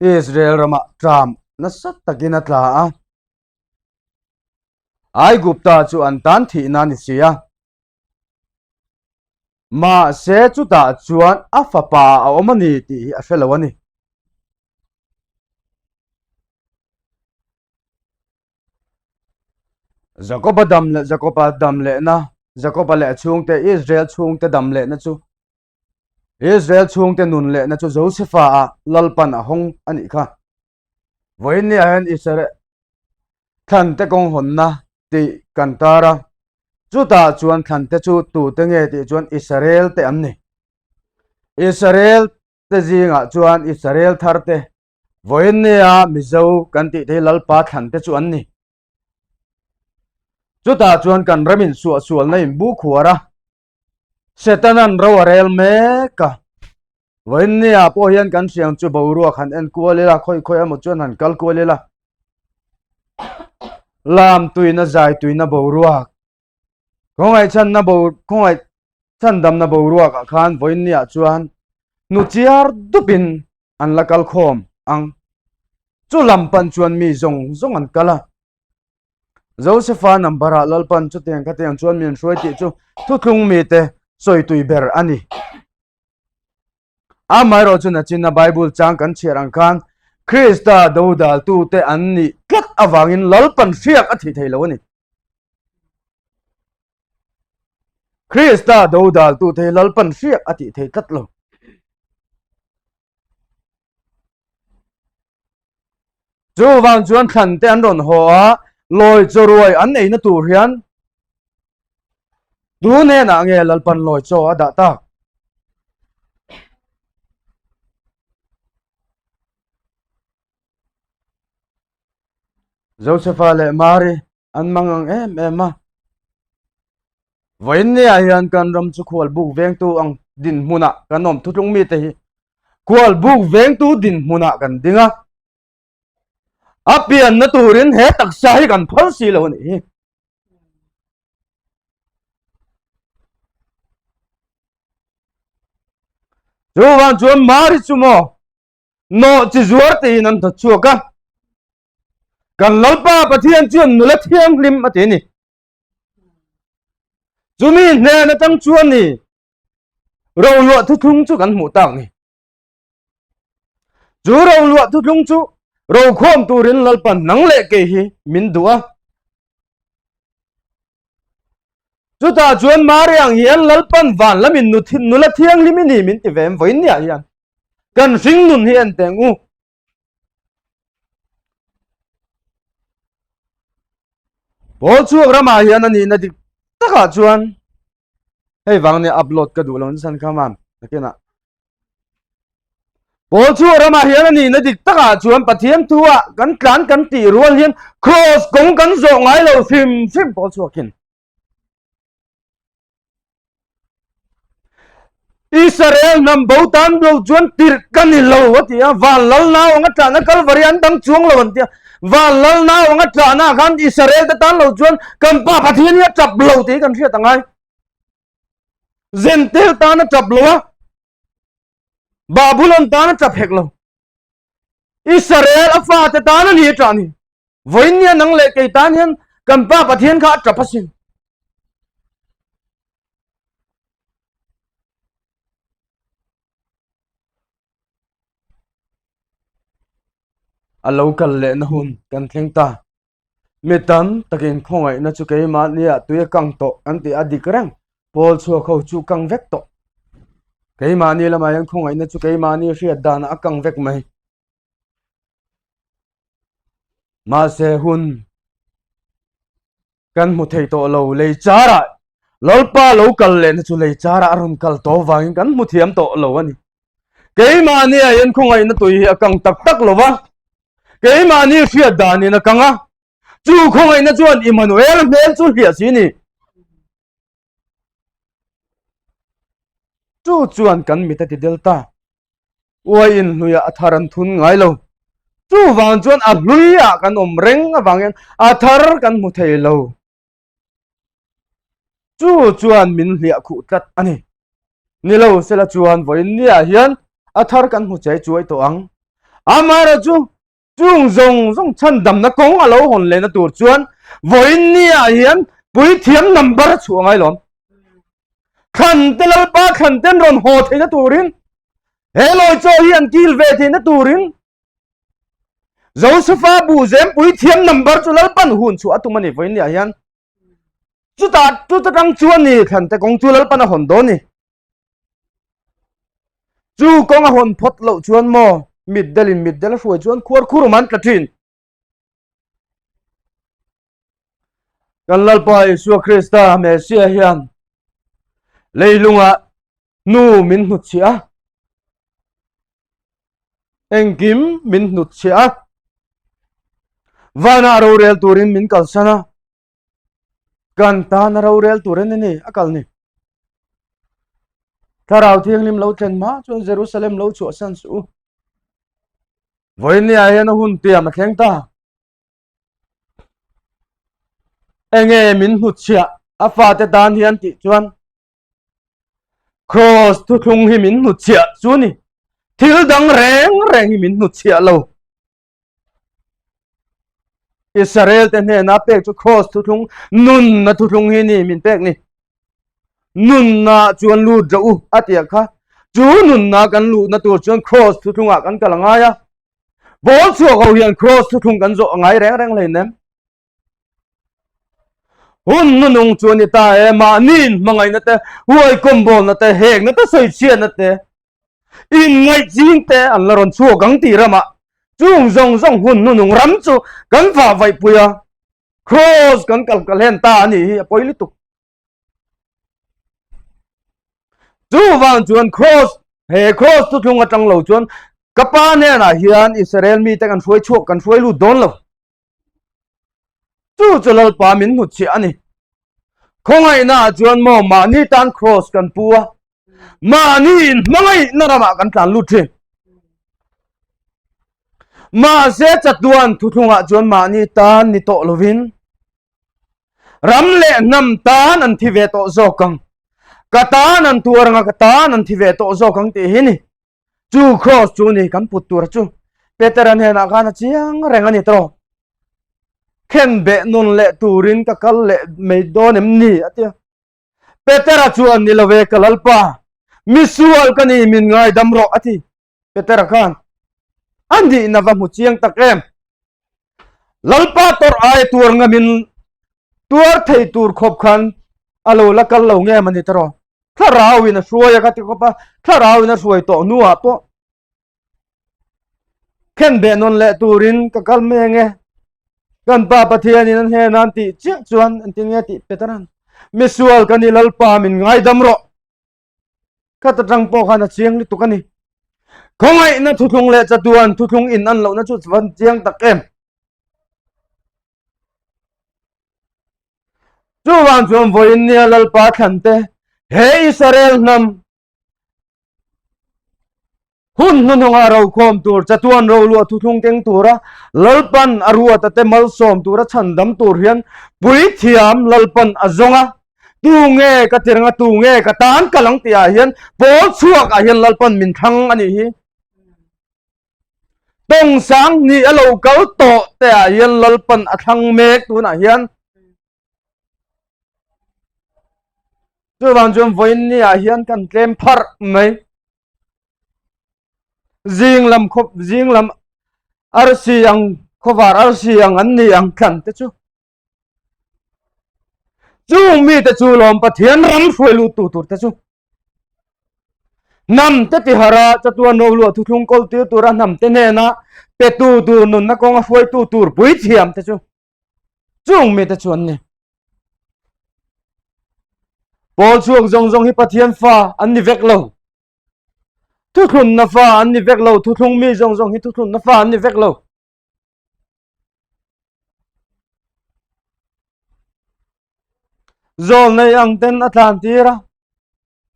Israel ramah ṭam nasa takin a tla a. Aigupta chu an tan thihna a ni si a. Mahse chutah chuan a fapa a awm a ni tih hi a hre lo a ni. Jakoba dam leh Jakoba dam lehna, Jakoba leh a chhungte, Israel chhungte dam lehna chu Israel chhungte nun lehna chu Josefa ah Lalpan a hawng a nih kha. Vawiin niah hian Israel thlante kawng hawnna tih kan tar a, chutah chuan thlante chu tute nge tih chuan Israel te an ni. Israel te zingah chuan Israel thar te vawiin nia Mizo kan tih te hi Lalpa thlante chu an ni. Chutah chuan kan ramin suahsualna inbu khuar a, Setanan ro a rel mek a. Vawiinnia pawh hian kan hriang chu boruak han en kual ila, khawi khawi emaw chuan han kal kual ila. Lam tuina zai tuina boruak, khawngaih chhanna bo khawngaih chhandamna boruakah khan vawiinnia chuan nu chiar dupin an la kal khawm ang. Chu lam pan chuan mi zawng zawng an kal a. Josefa number ah Lalpan chutiang khatiang chuan min hruai tih chu thuthlung mite sawi tui ber a ni. Amaherawh chu nachina Bible chang kan chhiar ang khan Krista dodaltute an nih tlat avangin Lalpan hriak a thih thei lo a ni. Krista dodaltute hi Lalpan hriak a tih thei tlat lo. Chuvang chuan thlan te an rawn haw a, lawi chaw ruai an eina tur hian tu hnenah nge Lalpan lawi chaw a dah tak? Josefa leh Mari an mang ang em em a. Vawiinniah hian kan ram chu khual buk vengtu ang dinhmunah kan awm thutlung mite hi khual buk vengtu dinhmunah kan ding a. A pianna turin he taksa hi kan phal si lo a nih hi. Chuvang chuan Mari chu maw nawh chi zuar tiin an tha chhuak a. Kan Lalpa Pathian chuan nula thianghlim a ti a ni. Chumi hnen atang chuan ni roluah thuthlung chu kan hmuh tak ni. Chu roluah thuthlung chu rokhawm turin Lalpa nang leh kei hi min duh a. Chutah chuan Mariang hian Lalpan van lamin nula thianghlim i ni min ti ve em vawiin niah hian kan hringnun hi en teng u. Pawl chhuak ramah hian a nihna dik takah chuan hei vang nia upload ka duh lo nsan kha mam nakinah Pawl chhuak ramah hian a nihna dik takah chuan Pathian thu ah kan tlan kan tih rual hian cross kawng kan zawh ngai lo hrim hrim pawl chhuakin Israel hnam bo tan lo chuan tirh ka ni lo a ti a, van lal nau anga tlahna Kalvari an dang chuang lo an ti a, van lal nau anga tlahna ah khan Israel te tan lo chuan kan pa Pathian hi a tap lo tih hi kan hriat angai. Zentel tan a tap lo a, Babulon tan a tap hek lo. Israel a fate tan a ni a tah ni. Vawiin nia nang leh kei tan hian kan pa Pathian kha a tap asin. A lo kal lehna hun kan thleng ta. Mi tam takin khawngaihna chu keimahnia tui a kang tawh an tih a dik reng. Pawl chhuak ho chu kang vek tawh. Keimahni lamah hian khawngaihna chu keimahni hriat danah a kang vek mai. Mahse hun kan hmu thei tawh lo lei charah Lalpa lo kal lehna chu lei charah a rawn kal tawh vangin kan hmu thiam tawh lo a ni. Keimahni ah hian khawngaihna tui hi a kang tak tak lo va, keimahni hriat danin a kang a, chu khawngaihna chuan Immanuel hmel chu hliah si ni. Chu chuan kan mit a ti del ta. Uaiin hluiah a thar an thun ngai lo. Chuvang chuan a hluiah kan awm reng avang hian a thar kan hmu thei lo. Chu chuan min hliah khuh tlat a ni. Ni lo sela chuan vawiin niah hian a thar kan hmu chei chuai tawh ang. Amaherawhchu Chung zawng zawng chhandamna kawng a lo hawn lehna tur chuan vawiin niah hian puithiam number a chhuah ngai lawm. Thlante Lalpa thlanten rawn haw theihna turin he lawi chaw hi an kil ve theihna turin Josefa buhzem puithiam number chu Lalpan hun chhuah a tum a ni vawiin niah hian. Chutah chuta tang chuan ni thlante kawng chu Lalpan a hawn dawn ni. Chu kawng a hawn phawt loh chuan maw mitdelin mitdel a hruai chuan khuar khur awm an tla thin. Kan Lalpa Isua Krista Messia hian leilungah nu min hnutchhiah a, engkim min hnutchhiah a, vanah rorel turin min kalsan a, Kan tana rorel tur en ni a kal ni. Thlarau Thianghlim lo thlen hma chuan Jerusalem lo chhuahsan suh u. Vawinia hian a hun tiam a thleng ta. Enge min hnutchhiah a fate tan hian tih chuan Cross thuthlung hi min hnutchhiah chu ni. Thil dang reng reng hi min hnutchhiah lo. Israel te hnena pek chu cross thuthlung nunna thuthlung hi ni min pek ni nunna chuan lut rawh u a tia kha chu nunna kan luhna tur chuan cross thuthlungah kan kal angai a ball chhuak ho hian cross thuthlung kan zawh angai reng reng hleinem hun nunung chu ani ta e mahni hmangaihna te huai kawmbawlna te hekna te sawichhiatna te inngaihching te an la rawn chhuak ang tih ramah chung zawng zawng hun nunung ram chu kan vah vaihpui a cross kan kal kal hen ta ani hi a pawi lutuk chuvang chuan cross he cross chu thlung atang lo chuan ka pa hnenah hian Israel mite kan hruai chhuak kan hruai lut dawn lo Chu chu Lalpa min hnutchhiah a ni. Khawngaihna ah chuan maw mahni tan cross kan pu a, mahni in hmangaihna ramah kan tlan lut thin. Mahse chatuan thuthlungah chuan mahni tan ni tawh lovin ram leh hnam tan an thi ve tawh zawk ang. Ka tan an tuar anga ka tan an thi ve tawh zawk ang tih hi ni. Chu cross chu ni kan put tur chu Petera hnenah khan a chiang reng a ni tawh. Khen beh nun leh turin ka kal leh mai dawn em ni a tia. Petera chuan ni love ka lalpa misual ka ni min ngaidam rawh a ti. Petera khan a nihna va hmu chiang tak em. Lalpa tawrh ai tuar ngamin tuar thei tur khawp khan a lo la kal lo nge mani tawh. Thlarau in a hruai a ka ti khawp a, thlarau in a hruai tawh hnuah pawh khen beh nawn leh turin ka kal mai ange. Kan pa Pathianin an hnenah an tih chiah chuan engtin nge tih Petera'n misual ka ni Lalpa min ngaidam rawh. Khat atang pawh khan a chiang lutuk a ni. Khawngaihna thuthlung leh chatuan thuthlung in an lohna chu van chiang tak em. Chuvang chuan vawiin nia Lalpa thlante he Israel hnam hun hnuhnunga rokhawm tur chatuan roluah thuthlung keng tura Lalpan a ruata te malsawm tura chhandam tur hian puithiam Lalpan a zawng a tu nge ka tiranga tu nge ka tan ka lang tih ah hian pawl chhuak ah hian Lalpan min thlang a nih hi. Tawng sang ni a lo kal tawh te ah hian Lalpan a thlang mek tunah hian. Chuvang chuan vawiin ni ah hian kan tlem pharh mai. Zing lam khawp zing lam arsi ang khawvar arsi ang an ni ang thlan te chu. Chung mite chu lawm Pathian ram hruai lut tu tur te chu. Hnam te tihara chatuan roluah thuthlung kawl tir tura hnam te hnena petu tur nunna kawnga hruaitu tur puithiam te chu chung mite chu an ni. Pawl chhuak zawng zawng hi Pathian fa an ni vek lo. Thuthlunna fa an ni vek lo. Thuthlung mi zawng zawng hi thuthlunna fa an ni vek lo. Zawl nei ang ten a tlan tir a,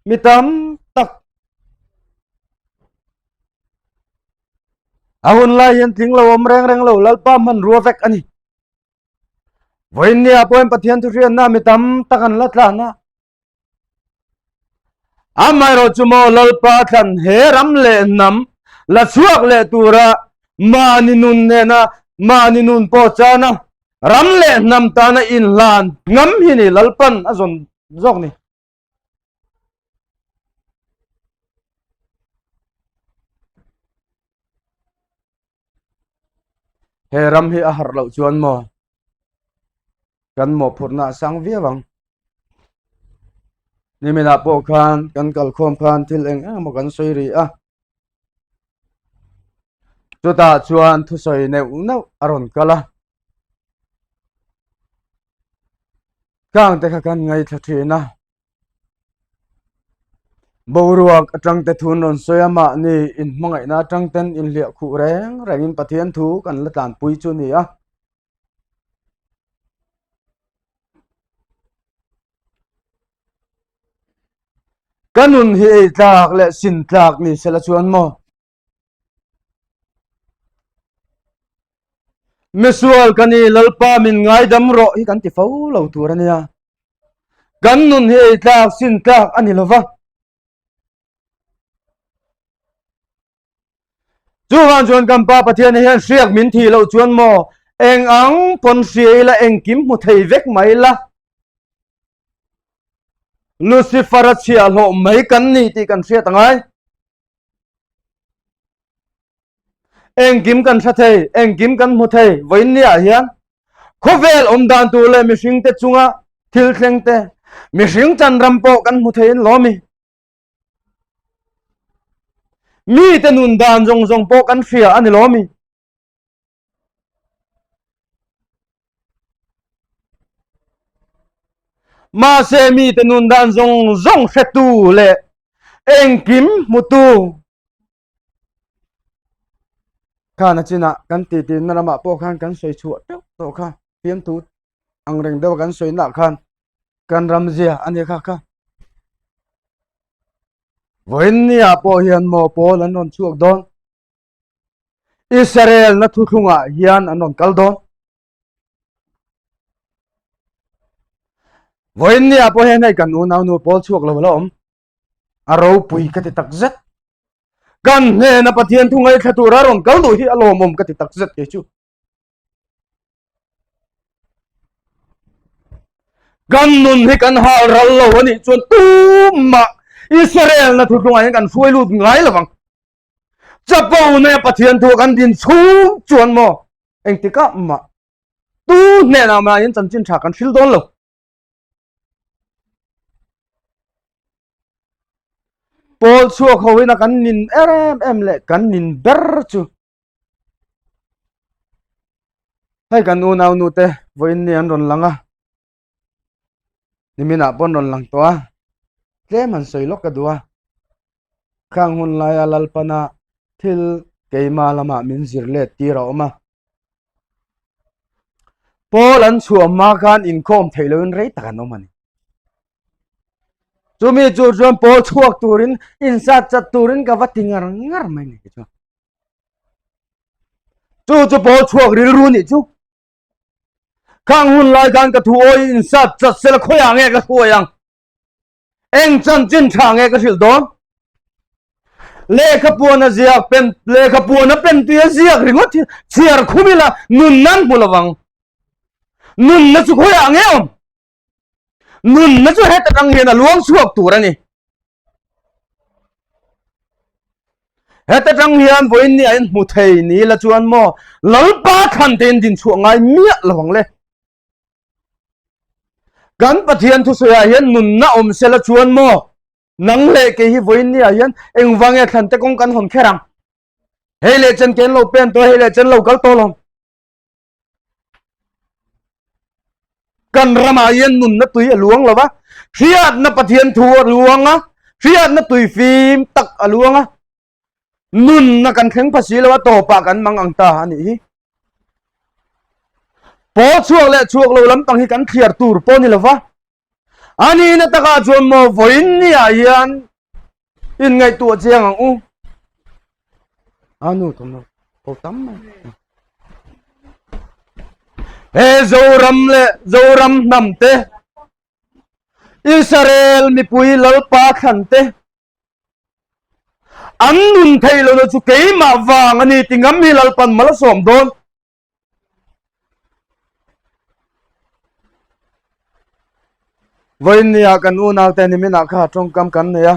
mi tam tak a hun lai hian tling lo awm reng reng lo Lalpa hmanrua vek a ni. Vawiin nia pawhin Pathian thuhriatna mi tam tak an la tlan a. Amaherawh chu maw Lalpa thlan he ram leh hnam la chhuak leh tura mahni nun nena mahni nun pawh chana ram leh hnam tana inhlan ngam hi ni Lalpan a zawn zawk ni. He ram hi a harh loh chuan maw kan mawhphurhna a sang viau ang. Niminah pawh khan kan kalkhawm khan thil eng eng emaw kan sawi rih a. Chutah chuan thusawi neuh neuh a rawn kal a. Khang te kha kan ngaithla thin a. Boruak atang te thun rawn sawi a mahni inhmangaihna atang ten inhliah khuh reng rengin Pathian thu kan la tlanpui chu a ni a. Ka nun hi ei tlak leh sin tlak ni sela chuan maw? Misual ka ni Lalpa min ngaidam rawh hi kan ti fo lo tur a nia. Kan nun hi ei tlak sin tlak a ni lova. Chuvang chuan kan Pa Pathian hian hriak min thih loh chuan maw eng ang pawn hria ila engkim hmu thei vek mai la. Lucifer a chhiahhlawh mai kan ni tih kan hriat angai. Engkim kan hre thei, engkim kan hmu thei vawiin niah hian khawvel awm dan tur leh mihringte chunga thil thleng te, mihring chan ram pawh kan hmu theiin lawm i. Mite nun dan zawng zawng pawh kan hria a ni lo mi. Mahse mite nun dan zawng zawng hretu leh engkim hmutu khan a chinah kan titi na lamah pawh khan kan sawi chhuah teuh tawh kha fiamthu ang reng deuh a kan sawi nah khan. Kan ram zia a ni kha kha. Vawiin niah pawh hian maw pawl an rawn chhuak dawn. Israel na thuthlungah hian an rawn kal dawn. Vawiin niah pawh hian hei kan unaunu pawl chhuak lo la awm. A ropui ka ti tak zet. Kan hnena Pathian thu ngaithla tura rawn kal duh hi a lawmawm ka ti tak zet kei chu. Kan nun hi kan hal ral lo a nih chuan tumah Israel na thuthlungah hian kan hruai lut ngai lo vang. Chapo na Pathian thu kan din chhung chuan maw engtikah mah tu hnenah mah hian chanchin tha kan hril dawn lo. Pawl chhuak ho in a kan nin em em leh kan nin ber chu Hei kan unau nu te vawiin ni an rawn lang a, niminah pawh an rawn lang tawh a, tlem han sawi lawk ka duh a, khang hun laia Lalpana thil keima lamah min zir let tir a awm a, Paul an chhuah hma khan inkhawm theih loin rei tak an awm a ni. Chumi chu chuan Paul chhuak turin insat chat turin ka va ti ngar ngar mai ni chu. Chu chu pawl chhuak rilru nih chu. Khang hun lai khan ka thu awi insat chat sela khawiah nge ka hruai ang. Eng chanchin tha nge ka hrilh dawn. Lehkha puan a ziak pen lehkha puan a pen tui a ziak ringawt hi chhiar khum ila nun nan hmu lovang. Nunna chu khawiah nge awm. Nunna chu heta tang hian a luang chhuak tur a ni. Heta tang hian vawiin ni a inhmu thei ni la chuan maw Lalpa thlan te in din chhuah ngai miah lo ang le. Kan Pathian thusawiah hian nunna awm sela chuan maw nang leh kei hi vawiin ni ah hian engvang nge thlan te kawng kan hawn kher ang. Hei leh chen ke an lo pen tawh, hei leh chen lo kal tawh lo. Kan ramah hian nunna tui a luang lo va, hriatna Pathian thu a luang a, hriatna tui fim tak a luang a, nunna kan thleng pha si lo a, tawpah kan mang ang ta a nih hi. Pawl chhuak leh chhuak lo lampang hi kan thliar tur pawh ni lo va, A nihna takah chuan maw vawiin niah hian inngaihtuah chiang ang u. A nu thawmhnaw ko tam mai. He Zoram leh Zoram hnam te, Israel mipui Lalpa thlan te, an nun theih lohna chu keimah vang a ni ti ngam hi Lalpan mal a sawm dawn. Vawiin nia kan unaute niminah kha tawngkam kan nei a,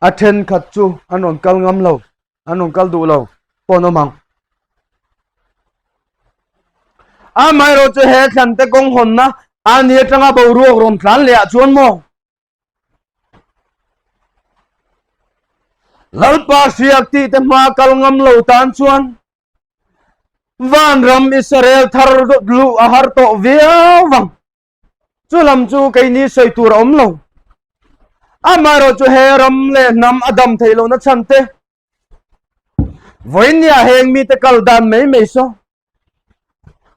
a thenkhat chu an rawn kal ngam lo, an rawn kal duh lo pawh an awm ang. Amaherawhchu chu he thlante kawng hawnna a ni atanga boruak rawn tlan leh ah chuan maw Lalpa hriak tih te hma kal ngam lo tan chuan vanram Israel thar luh a har tawh viau vang. Chu lam chu keini sawi tur a awm lo. Amaherawh chu he ram leh hnam a dam theih lohna chhan te vawiin heng mite kal dan mai mai saw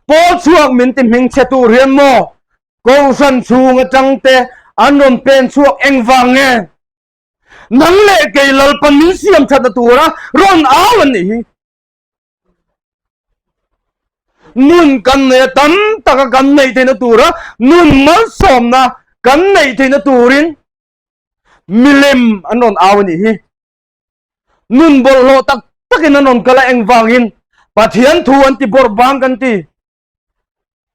Pawl chhuak min ti hming chhe tur hian maw Kohhran chhung atang te an rawn pen chhuak engvang nge? Nang leh kei Lalpan min siam thatna tura rawn au an nih hi. Nun kan nei a tam taka kan neih theihna tura nun malsawmna kan neih theihna turin milem an rawn au a nih hi. Nun bawlhhlawh tak takin an rawn kal a engvangin Pathian thu an ti bawrh bang kan ti.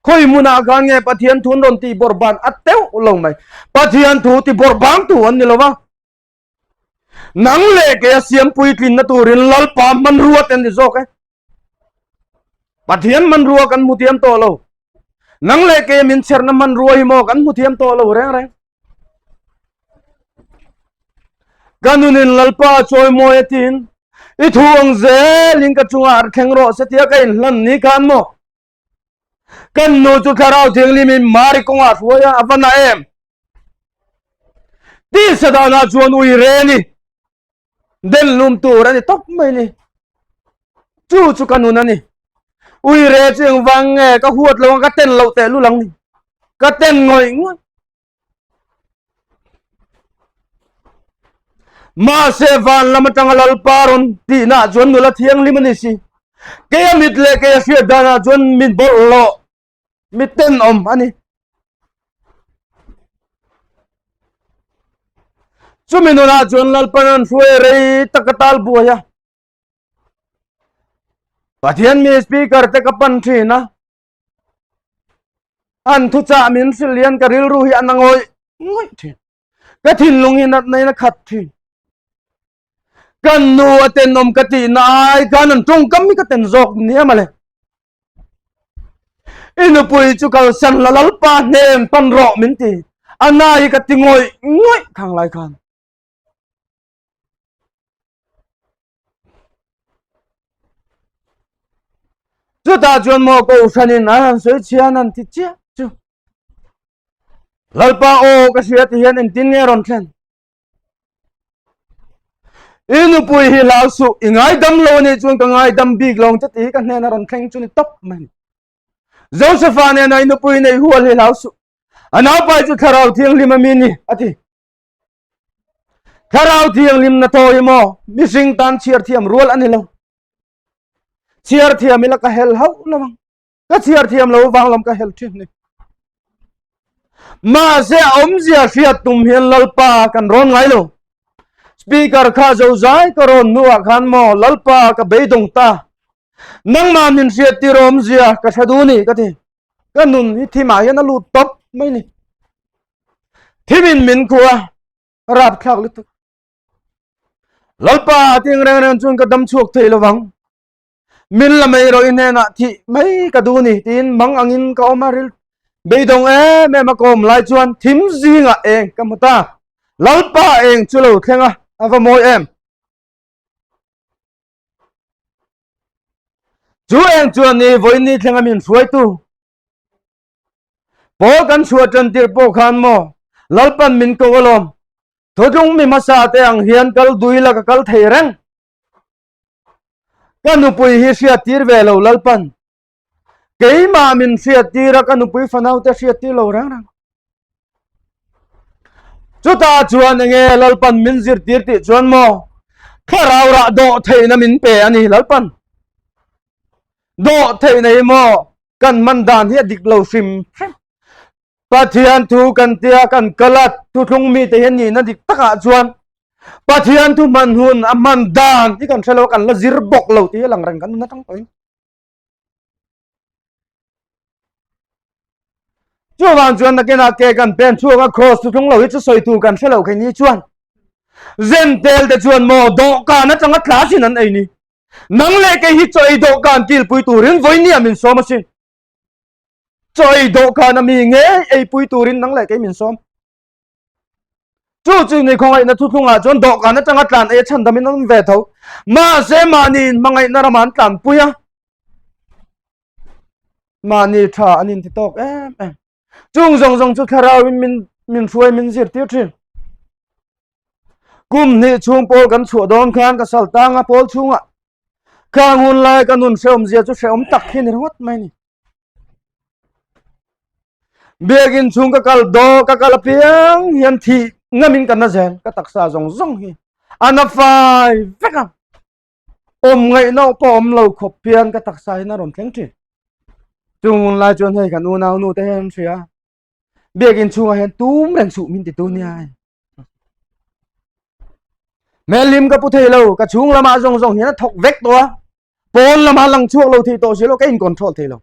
Khawi hmunah khan nge Pathian thu an rawn tih bawrh ban a teuh lo mai. Pathian thu ti bawrh bang tu an ni lo va. Nang leh kei a siam puitlinna turin Lalpa hmanrua te an ni zawk e. Pathian hmanrua kan hmu thiam tawh lo. Nang leh kei min chherna hmanrua hi maw kan hmu thiam tawh lo reng reng. Ka nunin Lalpa chawimawi a tiin i thu ang zelin ka chungah ar thleng rawh se tia ka inhlan ni khan maw. Kan nu chu thlarau thianghlimin Mari kawngah hruai a, a va na em? Tisa danah chuan ui re ni. Den lum tur a ni tawp mai ni. Chu chu ka nun a ni. Ui re chu engvang nge ka huat lo ang ka ten loh teh lul ang ni. Ka ten ngawih ngawih. Mahse van lam atanga Lalpa rawn tihna chuan nula thianghlim a ni si. Kei a mit leh kei a hriat danah chuan min bawlhhlawh mi tenawm a ni. Chumi nunah chuan Lalpan an hruai rei tak a tal buai a. Pathian mi speaker te ka pan thin a. An thuchah min hrilh hian ka rilru hi a na ngawih ngawih thin. Ka thinlung hi natna in a khat thin. Kan nu a tenawm ka tihna ai khan an tawngkam hi ka ten zawk nia mawle. I nupui chu kalsan la Lalpa hnen pan rawh min ti. A na hi ka ti ngawih ngawih khang lai khan. Chutah chuan maw kohhranin an han sawi chhian an ti chiah chu. Lalpa aw ka hria ti hian engtin nge rawn thlen? I nupui hi hlau suh, i ngaidam lo anih chuan ka ngaidam bik lo ang che tih hi ka hnena rawn thleng chu ni tawp mai. Josepha nena i nupui nei hual hi hlau suh, a naupai chu thlarau thianghlim a mi ni, a ti. Thlarau thianghlim na thaw hi maw mihring tan chhiar thiam rual a ni lo. Chhiar thiam ila ka hel hauh lo ang. Ka chhiar thiam lo vang lam ka hel thin ni. Mahse a awmzia hriat tum hian Lalpa kan rawn ngai lo. Speaker kha zozai ka rawn hnuah khan maw Lalpa ka beidawng ta. Nangmah min hriat tir awmzia ka hre duh ni ka ti. Ka nun hi thimah hian a lut tawp mai ni. Thimin min khuh a, rapthlak lutuk. Lalpa ting reng reng chuan ka dam chhuak thei lovang. Min la mai rawh i hnenah thih mai ka duh ni tiin mang angin ka awm a ril beidawng em em a ka awm lai chuan thim zingah eng ka hmu ta. Lalpa eng chu lo thleng a, a va mawi em. Chu eng chuan ni vawiin thlenga min hruaitu Paul kan chhuah tan tir pawh khan maw Lalpan min ko alawm thutlung mi hmasa te ang hian kal dui la ka kal thei reng ka nupui hi hriat tir ve lo Lalpan keimah min hriat tir a ka nupui fanau te hriat tir lo reng reng Chutah chuan enge Lalpan min zirtir tih chuan maw thlarau rah dawh theihna min pe a ni Lalpan. Dawh theihna hi maw kan man dan hi a dik lo hrim hrim. Pathian thu kan tia kan kal a thuthlung mite hian nihna dik takah chuan Pathian thu hman hun a hman dan hi kan hre lo a kan la zir bawk lo tih hi a lang reng kan nun atang tawhin. Chuvang chuan nakinah ke kan pen chhuak a cross thuthlung lo hi chu sawi tur kan hre lo khe ni chuan Zentel te chuan maw dawhkan atanga tla sin an ei ni. Nang leh kei hi chaw ei dawhkan kilpui turin vawinia min sawm asin. Chaw ei dawhkan a mi ngei eipui turin nang leh kei min sawm. Chu chu ni khawngaihna thuthlungah chuan dawhkan atanga tlan ei a chhandamin an awm ve tho. Mahse mahni inhmangaihna ramah an tlanpui a. Mahni tha an inti tawk em em. Chung zawng zawng chu thlarauin min min hruai min zirtir thin. Kum hnih chhung pawl kan chhuah dawn khan ka sal tanga pawl chhungah khang hun lai ka nun hrehawm zia chu hrehawm tak hi ni ringawt mai ni. Biakin chhung ka kal do ka kal apiang hian thih ngamin ka na zel ka taksa zawng zawng hi a na fai vek a awm ngaihna pawh awm lo khawp hian ka taksa hian a rawn thleng thin chung hun lai chuan hei kan unau nu te hian an hria biakin chhungah hian tum reng suh min ti tu nia Hmelhlim ka pu thei lo, ka chhung lamah zawng zawng hian a thawk vek tawh a. Pawn lamah lang chhuak lo thei tawh si lo, ka in control thei lo.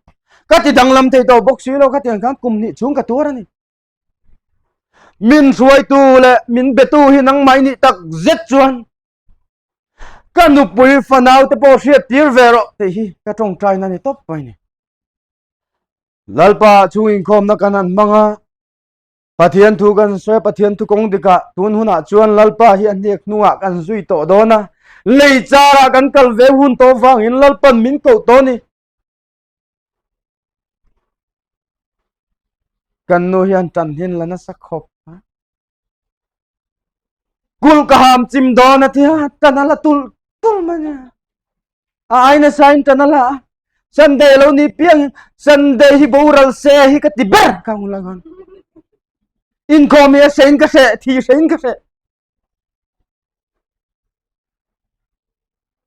Ka ti danglam thei tawh bawk si lo, khatiang khan kum hnih chhung ka tuar a ni. Min hruaitu leh min betu hi nangmah i nih tak zet chuan ka nupui fanau te pawh hriat tir ve rawh tih hi ka tawngtaina ni tawp mai ni. Lalpa chhung inkhawmna kan han hmang a, Pathian thu kan sawi a, Pathian thu kawng dikah tun hunah chuan Lalpa hi a hnek hnungah kan zui tawh dawn a, lei charah kan kal ve hun tawh vangin Lalpan min koh tawh a ni. Kan nu hian tan hin la nasa khawp a. Kulh ka ham chim dawn a tia, tan a la tul tul mai a. A ai nasa in tan a la a. Sunday lo ni piang Sunday hi boral se hi ka ti ber ka hun lai khan. Inkhawm hi a hrein ka hreh, thi hrein ka hreh.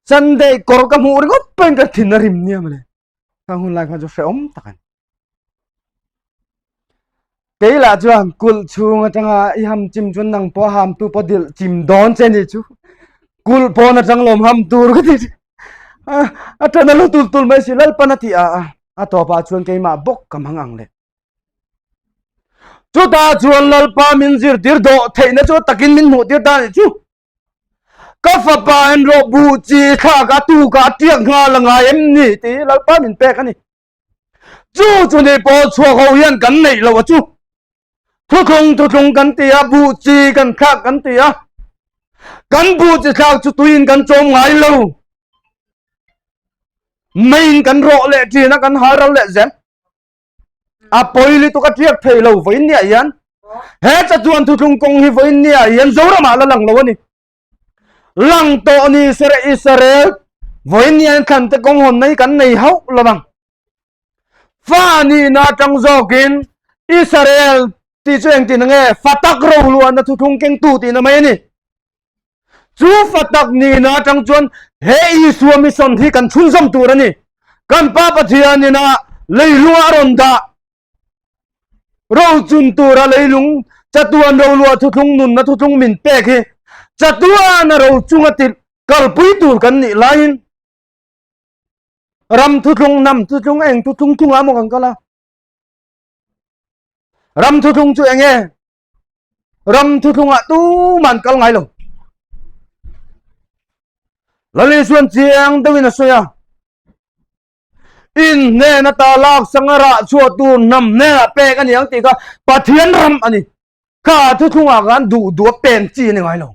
Sunday kawr ka hmuh ringawt pawhin ka thin a rim nia mawle. Khang hun lai khan chu hrehawm tak a ni. Kei lah chuan kulh chhung atanga i ham chim chuan nang pawh a ham tu pawh dilh chim dawn che ni chu. Kulh pawn atang lawm ham tur ka ti. A ṭan a lo tul tul mai si Lalpan a ti a a tawpah chuan keimah bawk ka hmang ang le. Chutah chuan Lalpa min zirtir dawh theihna chu takin min hmuh tir ta a nih chu. Ka fapa en rawh buh chi thlak a tukah a tiak nghal a ngai em ni tih hi Lalpa min pek a ni. Chu chu ni pawl chhuak ho hian kan neih loh a chu. Thuthlung thuthlung kan ti a, buh chi kan thlak kan ti a. Kan buh chi thlak chu tuiin kan chawm ngai lo. Meiin kan rawh leh ṭhin a, kan hal ral leh zel. A pawi lutuk a ṭiak thei lo vawiin niah hian. He chatuan thuthlung kawng hi vawiin niah hian Zoramah la lang lo a ni. Lang tawh ni sere Israel vawiin hian thlante kawng hawnna hi kan nei hauh lo ang. Fa nihna atang zawkin Israel tih chu engtin nge fa tak roluahna thuthlung kengtu tihna mai a ni. Chu fa tak nihna atang chuan he Isua mission hi kan chhunzawm tur a ni. Kan Pa Pathianin a leilunga a rawn dah Rochun tura leilung chatuan roluah thuthlung nunna thuthlung min pek hi chatuana ro chunga ti kalpui tur kan nih laiin ram thuthlung hnam thuthlung eng thuthlung chungah maw kan kal a ram thuthlung chu eng nge ram thuthlungah tuman kal ngai lo Lali chuan chiang deuhin a sawi a In hnen ata lak sanga rah chhuah tur hnam hnenah pek a ni ang tih kha Pathian ram a ni. Kha thuthlungah khan duh duh a pen chi a ni ngai lo.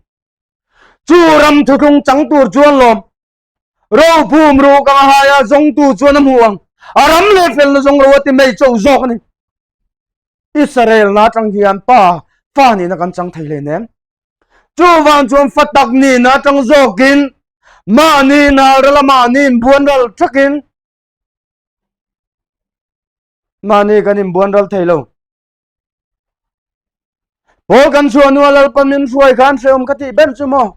Chu ram thuthlung chang tur chuan lawm rophum ruh kang a hai a zawngtu chuan a hmu ang. A ram leh felna zawng ro a ti mai chauh zawk a ni. Israel na atang hian pa fa nihna kan chang thei hleinem. Chuvang chuan fa tak nihna atang zawkin mahni nal ral a mahni inbuan ral thakin mahni kan inbuan ral thei lo. Pawl kan chhuah hnua Lalpa min hruai khan hrehawm ka tih ber chu maw?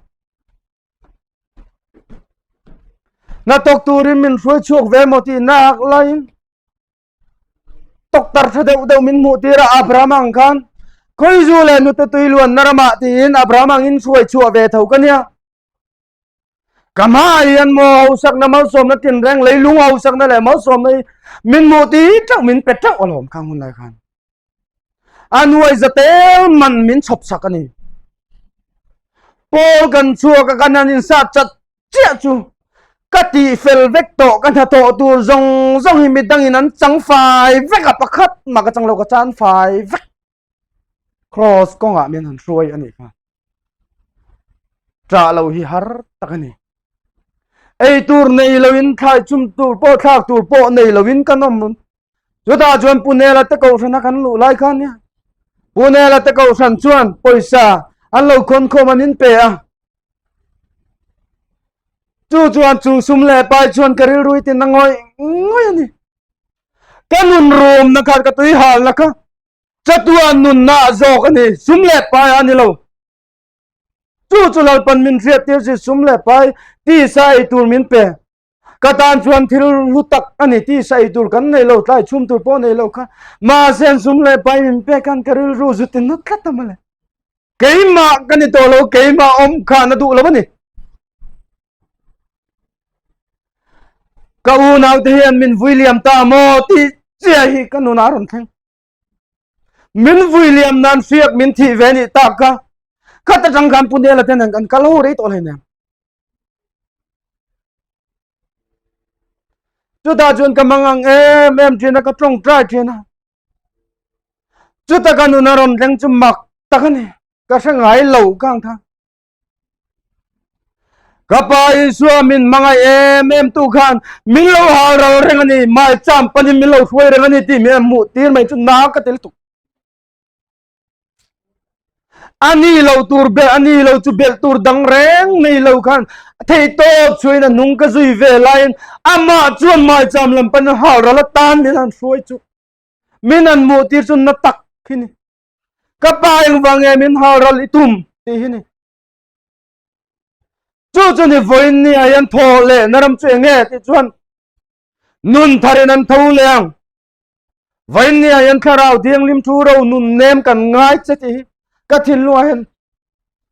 Hnathawk turin min hruai chhuak ve maw tih nak laiin Doctor tha deuh deuh min hmuh tir a Abraham ang khan Khawizu leh nute tui luanna ramah tiin Abraham angin hruai chhuah ve tho ka nia. Ka hmaah hian maw hausakna malsawmna tinreng leilung hausakna leh malsawmna hi min hmuh tir teuh min pe teuh alawm khang hun lai khan. A nuai zatel man min chhawp sak a ni. Paul kan chhuak a kan han insat chat chiah chu ka tih fel vek tawh ka hnathawh tur zawng zawng hi midangin an chang fai vek a pakhat mah ka chang lo ka chan fai vek cross kawngah min han hruai a nih kha ṭah lo hi har tak a ni ei tur nei loin thlai chum tur pawh thlak tur pawh nei loin kan awm chutah chuan Punela te kohhrana kan luh lai khan nia Punela te kohhran chuan pawisa an lo khawn khawm an in pe a Chu chuan chu sum leh pai chuan ka rilru i tin a ngawih ngawih a ni. Ka nun rumna khan ka tui halna kha chatuan nunna ah zawk a ni, sum leh pai ah a ni lo. Chu chu Lalpan min hriat tir chi sum leh pai tisa ei tur min pe. Ka tan chuan thil hlu tak a ni, tisa ei tur kan nei lo, tlai chhum tur pawh nei lo kha. Mahse an sum leh pai min pek khan ka rilru zu tin na tlat a mawle. Keimah ka ni tawh lo, keimah awm khan a duh lo a ni. Ka unaute hian min vui liam ta maw tih chiah hi ka nunah a rawn thleng. Min vui liam nan hriak min thih ve nih tak kha. Khat atang khan Pu Nela te nen kan kal ho rei tawh hleinem. Chutah chuan ka mangang em em thin a, ka tawngtai thin a. Chuta ka nuna rawn thleng chu mak tak a ni. Ka hre ngai lo kang kha. Ka pa Isua min hmangaih em em tu khan min lo hal ral reng a ni, mai cham panin min lo hruai reng a ni tih min hmuh tir mai chu na ka tel tuk. A ni lo tur belh, a ni lo chu belh tur dang reng nei lo khan theihtawp chhuain a hnung ka zui ve laiin amah chuan maicham lam panin hal ral atan min han hruai chu. Min han hmuh tir chu na tak hi ni. Ka pa engvang nge min hal ral i tum tih hi ni. Chu chu ni vawiin ni ah hian thaw leh na ram chu eng nge tih chuan nun tharin an tho leh ang. Vawiin ni ah hian thlarau thianghlim thu ro nun nem kan ngai che tih hi ka thinlung ah hian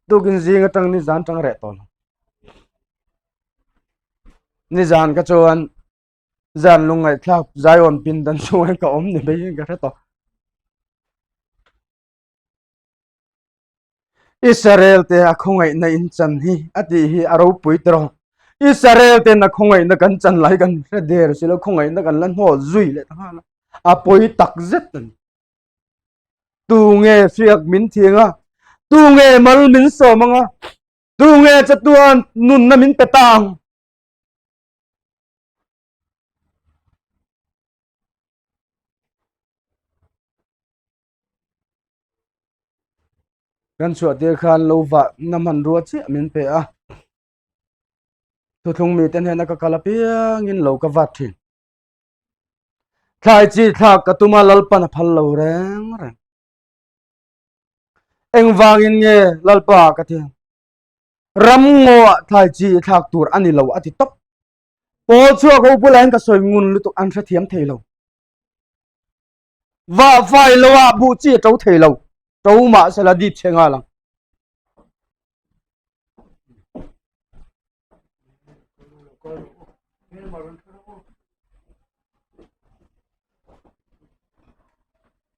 tukin zing atang nizan tang reh tawh lo. Nizan ka chuan zan lungngaihthlak zaiawn pindan chungah hian ka awm ni mai in ka hre tawh. Israel te a khawngaihna in chan hi a tih hi a ropui tawh. Israel ten a khawngaihna kan chan lai kan hre der si lo khawngaihna kan la hnawl zui leh ta nghal a. A pawi tak zet a ni. Tu nge hriak min thiang a, tu nge mal min sawm ang a, tu nge chatuan nunna min pe ta ang. Kan chhuah tir khan lo vah na hmanrua chiah min pe a, thuthlung mite hnena ka kal apiangin lo ka vat thin. Thlai chi thlak ka tum a Lalpan a phal lo reng reng. Engvangin nge Lalpa ka ti? Ram ngaw ah thlai chi thlak tur a ni lo a ti tawp. Pawl chhuak ho bulah hian ka sawi ngun lutuk an hrethiam thei lo. Vah fai lo ah buh chi a to thei lo. To mah sela dip chhe nghal ang.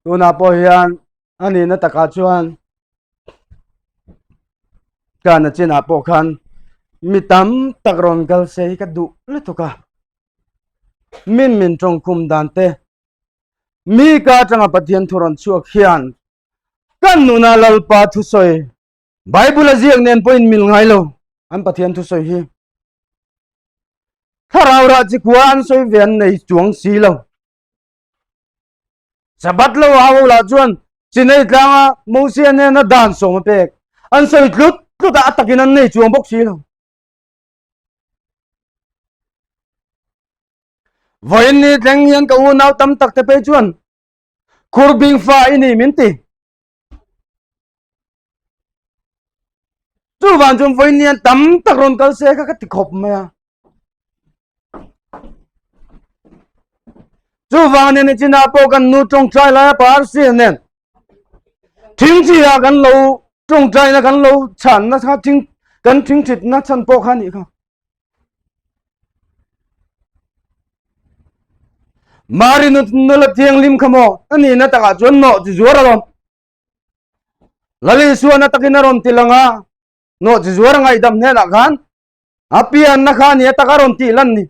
Tunah pawh hian a nihna takah chuan kana chinah pawh khan mi tam tak rawn kal se hi ka duh lutuk a min min tawngkhum dan te mi ka atanga Pathian thu rawn chhuak hian kan nuna Lalpa thusawi Bible a ziak nen pawhin mil ngai lo an Pathian thusawi hi thlarau rah chi khua an sawi ve an nei chuang si lo. Sabbath lo a ho lah chuan Sinai tlanga Mosia nena dan sawm a pek an sawi tlut tlut a a takin an nei chuang bawk si lo. Vawiin ni thleng hian ka unau tam tak te phei chuan khur bing fa i ni min ti. Chuvang chuan vawiin hian tam tak rawn kal se kha ka ti khawp mai a. Chuvang nen chinah pawh kan nu tawngtai lai a parsi nen thingthi ah kan lo tawngtaina kan lo chhanna kha thing kan thingthitna chhan pawh kha nih kha. Mari nula thianghlim kha maw a nihna takah chuan nawh chi zuar alawm. Lal Isuan a takin a rawn ti lang a, nawh chi zuar a ngaihdam hnenah khan a pianna kha a ni a taka rawn tih lan ni.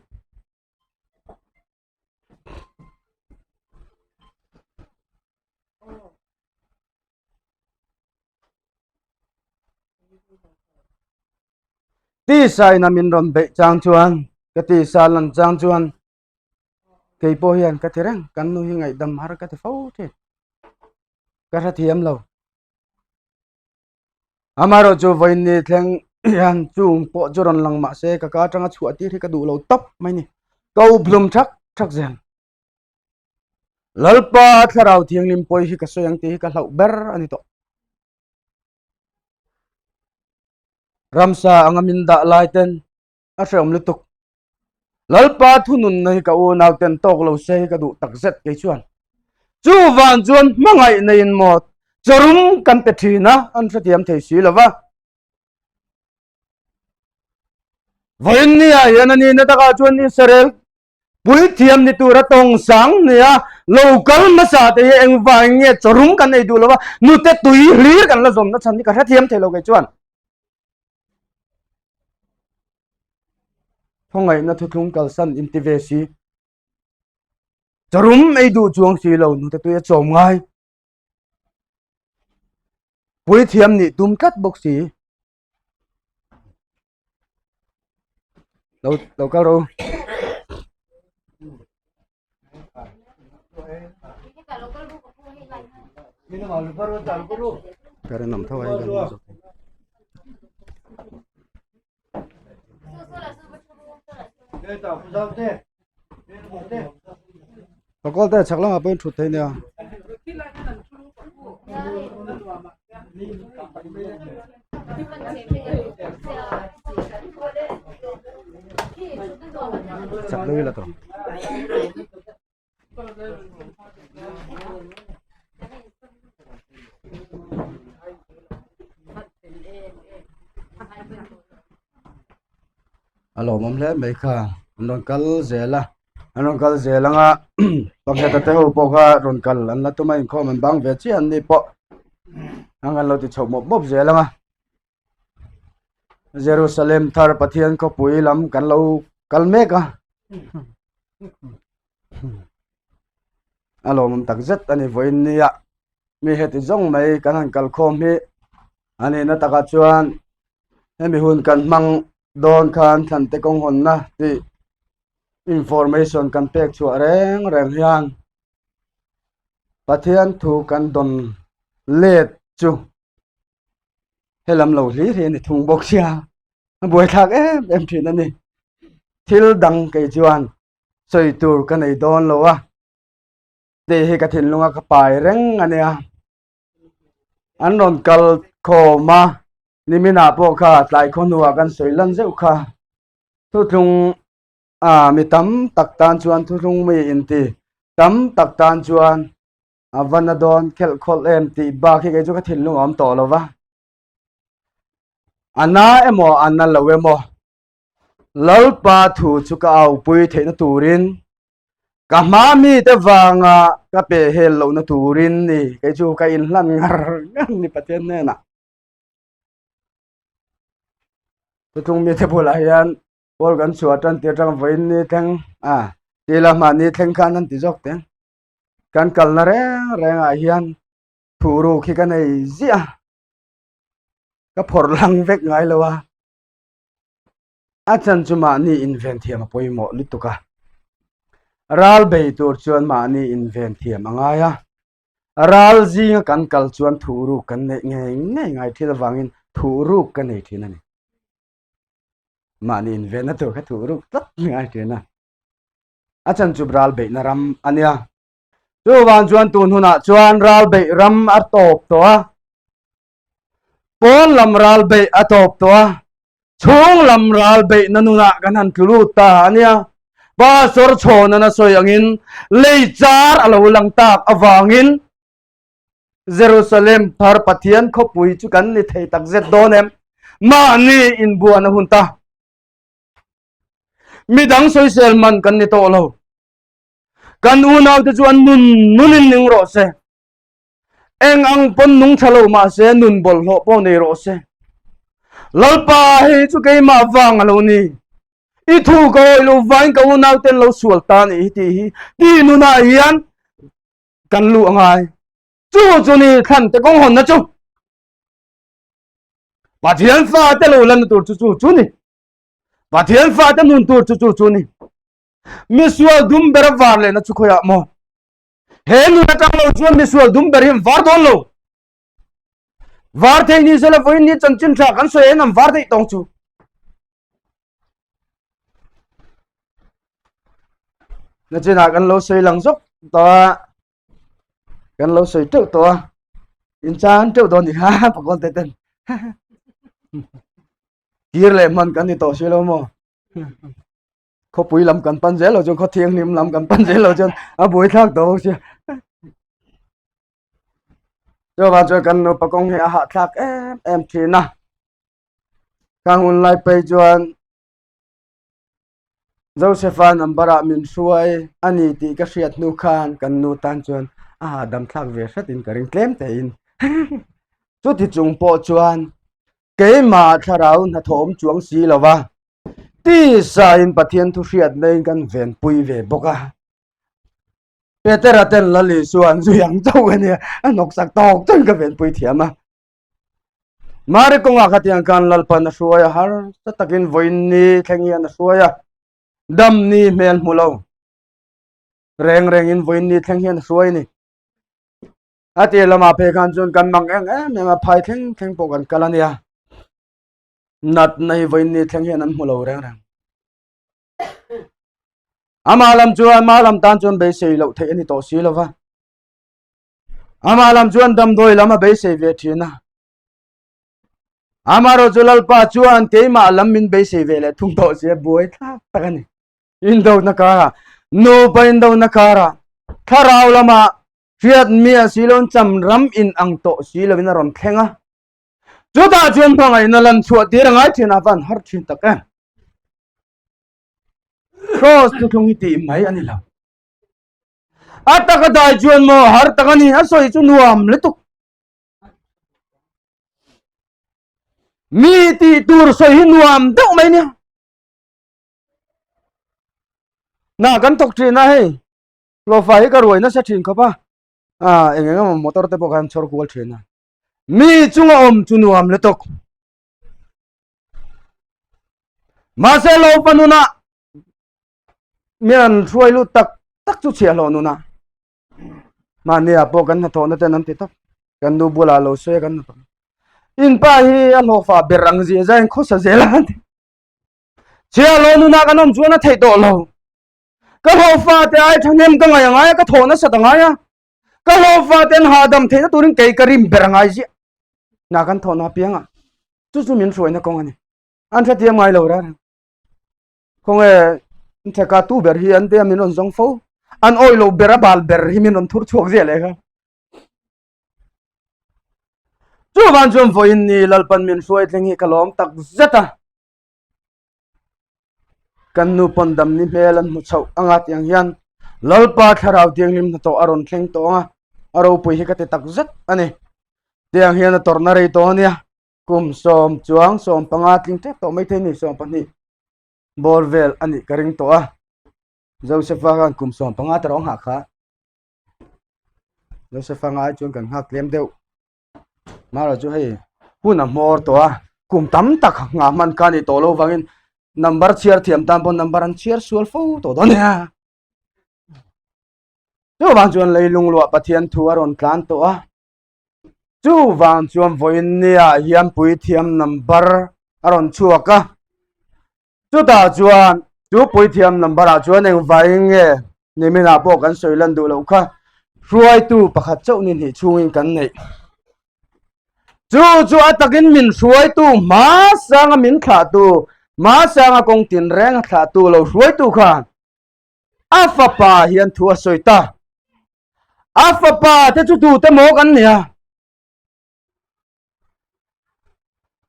Tisa in a min rawn beih chang chuan ka tisa lan chang chuan kei pawh hian ka ti reng kan nu hi ngaihdam har ka ti fo thin ka hrethiam lo amaherawh chu vawiin ni thleng hian chung pawh chu rawn lang mahse ka ka atanga chhuah tir hi ka duh lo tawp mai ni ka uphlum thak thak zel Lalpa thlarau thianghlim pawi hi ka sawi ang tih hi ka hlauh ber a ni tawh ramsa anga min dah lai ten a hreawm lutuk Lalpa thununna hi ka unau ten tawk lo se hi ka duh tak zet kei chuan chuvan chuan hmangaih neiin maw chawrum kan pe thin a an hrethiam thei si lova vawiin ni ah hian a nihna takah chuan Israel puithiam ni tura tawng sang nia lo kal hmasa te hi engvangin nge chawrum kan ei duh lova nute tui hlir kan la zawmna chhan hi ka hrethiam thei lo kei chuan Khawngaihna thuthlung kalsan inti ve si. Charum ei duh chuang si lo nute tui a chawm ngai. Puithiam nih tum tlat bawk si. Lo lo kal ro. Current awm tho a hei kan hmu zawk thei. Pakawlte chhak lamah pawhin thut theih nia. Chak deuh ila tawh. A lawmawm hle mai kha an rawn kal zel a an rawn kal zel anga pakhat te ho pawh kha rawn kal an la tum a inkhawm an bang ve chiah an ni pawh ang an lo ti chho mawp mawp zel anga Jerusalem thar Pathian khawpui lam kan lo kal mek a a lawmawm tak zet a ni vawiin nia mi heti zawng mai kan han kal khawm hi a nihna takah chuan hemi hun kan hmang dawn khan thlan te kawng hawnna tih information kan pek chhuah reng reng hian Pathian thu kan dawn let chu helam lo hlir hi a ni thung bawk sia a buaithlak em em thin a ni thil dang kei chuan sawi tur ka nei dawn lo a tih hi ka thinlunga ka pai reng a nia an rawn kal khawm a niminah pawh kha tlai khaw hnuah kan sawi lan zeuh kha thuthlung a mi tam tak tan chuan thuthlung mi inti tam tak tan chuan a va na dawn khelh khawlh em tih bak hi kei chu ka thinlung a awm tawh lo va a na emaw a na lo emaw Lalpa thu chu ka aupui theihna turin ka hma mite vanga ka pe hel lohna turin ni kei chu ka inhlan ngar ngar ni Pathian hnenah Thuthlung mite bulah hian Paul kan chhuah tan tir tang vawiin ni thleng a tila mahni thleng khan an ti zawk teng kan kalna reng rengah hian thuruk hi ka nei ziah ka phawrh lang vek ngai lo a a chan chu mahni inven thiam a pawimawh lutuk a ral bei tur chuan mahni inven thiam a ngai a ral zinga kan kal chuan thuruk kan neih ngei ngei ngai thil avangin thuruk ka nei thin a ni mahni invenna tur kha thuruk tlat ngai thin a a chan chu ral beihna ram a nia chuvang chuan tun hunah chuan ral beih ram a tawp tawh a pawn lam ral beih a tawp tawh a chhung lam ral beihna nunah kan han tlu lut ta a nia pastor chhawnan a sawi angin lei char a lo lang tak avangin Jerusalem thar Pathian khawpui chu kan ni thei tak zet dawn em mahni inbuan a hun ta midang sawisel man kan ni tawh lo kan unau te chuan nun nunin ning rawh se eng ang pawn nung tha lo mah se nun bawlhhlawh pawh nei rawh se lalpa hei chu keimah vang a lo ni i thu ka awih lo vain ka unau ten lo sual ta ni hi tih hi ti nunah hian kan lu angai chu chu ni thlan te kawng hawnna chu Pathian fa te lo lan tur chu chu chu ni Pathian fa te nun tur chu chu chu ni misual dum ber var leh na chu khoya mo he nun atang lo chuan misual dum ber hi var dawn lo var thei ni sela voin ni chanchin tha kan sawi en am var thei tawng chu na chinah kan lo sawi lang zawk tawh a kan lo sawi teuh tawh a in chan teuh dawn ni kha pakawt te ten kir leh hman kan ni tawh si lo maw khawpui lam kan pan zel lo chuan khaw thianghlim lam kan pan zel lo chuan a buai thlak tawh bawk sia chuvang chuan kan nupa kawng hi a hahthlak em em thin a ka hun lai phei chuan Josepha number ah min hruai a ni tih ka hriat hnu khan kan nu tan chuan a hahdam thlak ve hret in ka ring tlem te in chuti chung pawh chuan keimah thlarau hnathawh awm chuang si lo va tisa in Pathian thu hriat na in kan venpui ve bawk a Petera ten Lal Isua an zui ang chauh a nia a hnawksak tawk chuan ka venpui thiam a. Mari kawngah khatiang khan Lalpan a hruai a, harsa takin vawiin ni thleng hian a hruai a, dam ni hmel hmu lo reng rengin vawiin ni thleng hian a hruai a ni. A tir lamah phei khan chuan kan mang eng em em a, phai thleng thleng pawh kan kal a nia. Natna hi vawiin ni thleng hian an hmu lo reng reng. Amah lam chuan ama lam tan chuan beisei loh theih a ni tawh si lo va. Amah lam chuan damdawi lam a beisei ve thin a. Amaherawhchu Lalpa chuan keimah lam min beisei ve leh thung tawh si a, buai thlak tak a ni. Indona karah, nupa indona karah, thlarau lamah hriat miah si loin cham ram in ang tawh si loin a rawn thleng a. Chutah chuan hmangaihna lan chhuah tir a ngai thin a, van har thin tak em. Cross thuthlung hi tih mai a ni lo. A taka dai chuan maw har tak a ni, a sawi chu nuam lutuk. Mi tih tur sawi hi nuam deuh mai nia. Na kan thawk thin a hei hlawhfa hi ka ruai nasa thin khawp a ah eng eng emaw motor te pawh khan chhawr kual thin a mi chunga awm chu nuam lutuk mahse lo pa nuna mi an hruai lut tak tak chu chhiah hlawh nuna mahnia pawh kan hnathawhna ten an ti tawp kan nu bulah lo sawi a kan hnathawh in pa hi a hlawhfa ber ang zia zain khawsa zel a Chhia lo nunah kan awm chuan a theih tawh lo. Ka hlawhfa te ai thahnem ka ngaih a ngai a, ka thawh nasat a ngai a. Ka hlawhfa te an hahdam theihna turin kei ka rim ber a ngai ziah. Na kan thawhna apiang ah chu chu min hruaina kawng a ni. An hrethiam ngai lo reng reng. Khawnge an theka tu ber hi an tia min rawn zawng fo. An awih lo ber a bal ber hi min rawn thur chhuak ziah leh kha. Chuvan chuan vawiin ni Lalpan min hruai thleng hi ka lawm tak zet a. Kan nu pawn dam ni hmel an hmu chhoh anga tiang hian Lalpa thlarau thianghlim hnathawh a rawn thleng tawh anga a ropui hi ka ti tak zet a ni. Tiang hian a tawrhna rei tawh ania kum sawm chuang 15 tling tep tawh maithei ni 12 bawr vel a nih ka ring tawh a. Joseph-a khan kum 15 te rawng nghah kha. Joseph-a ngai chuan kan nghak tlem deuh. Mara chu hei hun a hmawr tawh a, kum tam tak nghah hman kha a nih tawh loh vangin number chhiar thiam tan pawh number an chhiar sual fo tawh dawn nia. Chuvang chuan leilung luah Pathian thu a rawn tlan tawh a, chuvang chuan vawiin nia hian puithiam number a rawn chhuak a. Chutah chuan chu puithiam number ah chuan engvaiin nge niminah pawh kan sawi lan duh loh kha hruaitu pakhat chauh ni hnih chhungin kan neih. Chu chu a takin min hruaitu hmasanga min thlahtu, hmasanga kawng tinreng a thlahtu lo hruaitu khan a fapa hian thu a sawi ta. A fapa te chu tute maw kan nia?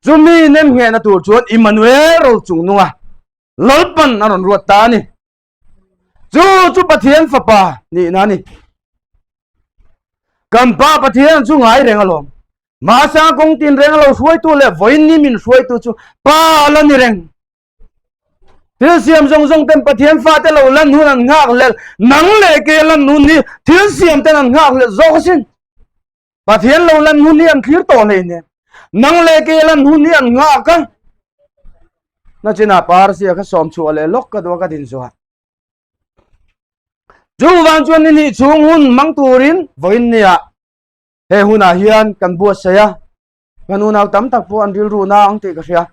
Chumi nem nghehna tur chuan Immanuel ro chung nunga Lalpan a rawn ruat ta a ni. Chu chu Pathian fapa nihna a ni. Kan pa Pathian chu ngai reng alawm. Mahse a kawng tin reng lo hruaitu leh vawiin ni min hruaitu chu pa la ni reng. Thil siam zawng zawng ten Pathian fate lo lan hun an nghak hlel. Nang leh ke lan hun hi thil siam ten an nghak hlel zawk asin. Pathian lo lan hun hi an thlir tawh hlei nen. Nang leh ke lan hun hi an nghak a. Na chinah Parsia kha sawm chhuah leh lawk ka duh a ka din zuah. Chu vang chuan ni hnih chhung hun hmang turin vawiin nia he hunah hian kan buatsaih a. Kan unau tam tak pawh an rilru na ang tih ka hria.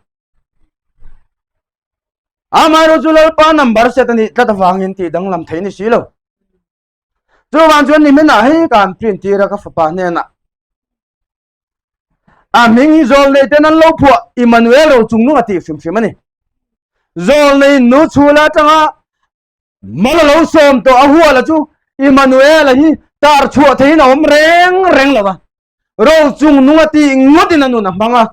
Amaherawhchu Lalpa number set a nih tlat avangin tih danglam thei ni si lo. Chuvang chuan niminah hei ka han print tir a ka fapa hnenah. A hming hi zawlnei ten an lo phuah Emmanuel Rochungnung a tih hrim hrim a ni. Zawlnei nu chhula atanga Mal a lo sawm tawh a huala chu Immanuel-a hi tar chhuah theihin a awm reng reng lo va. Ro chung nung a tih ngawtin a nun a hmang a.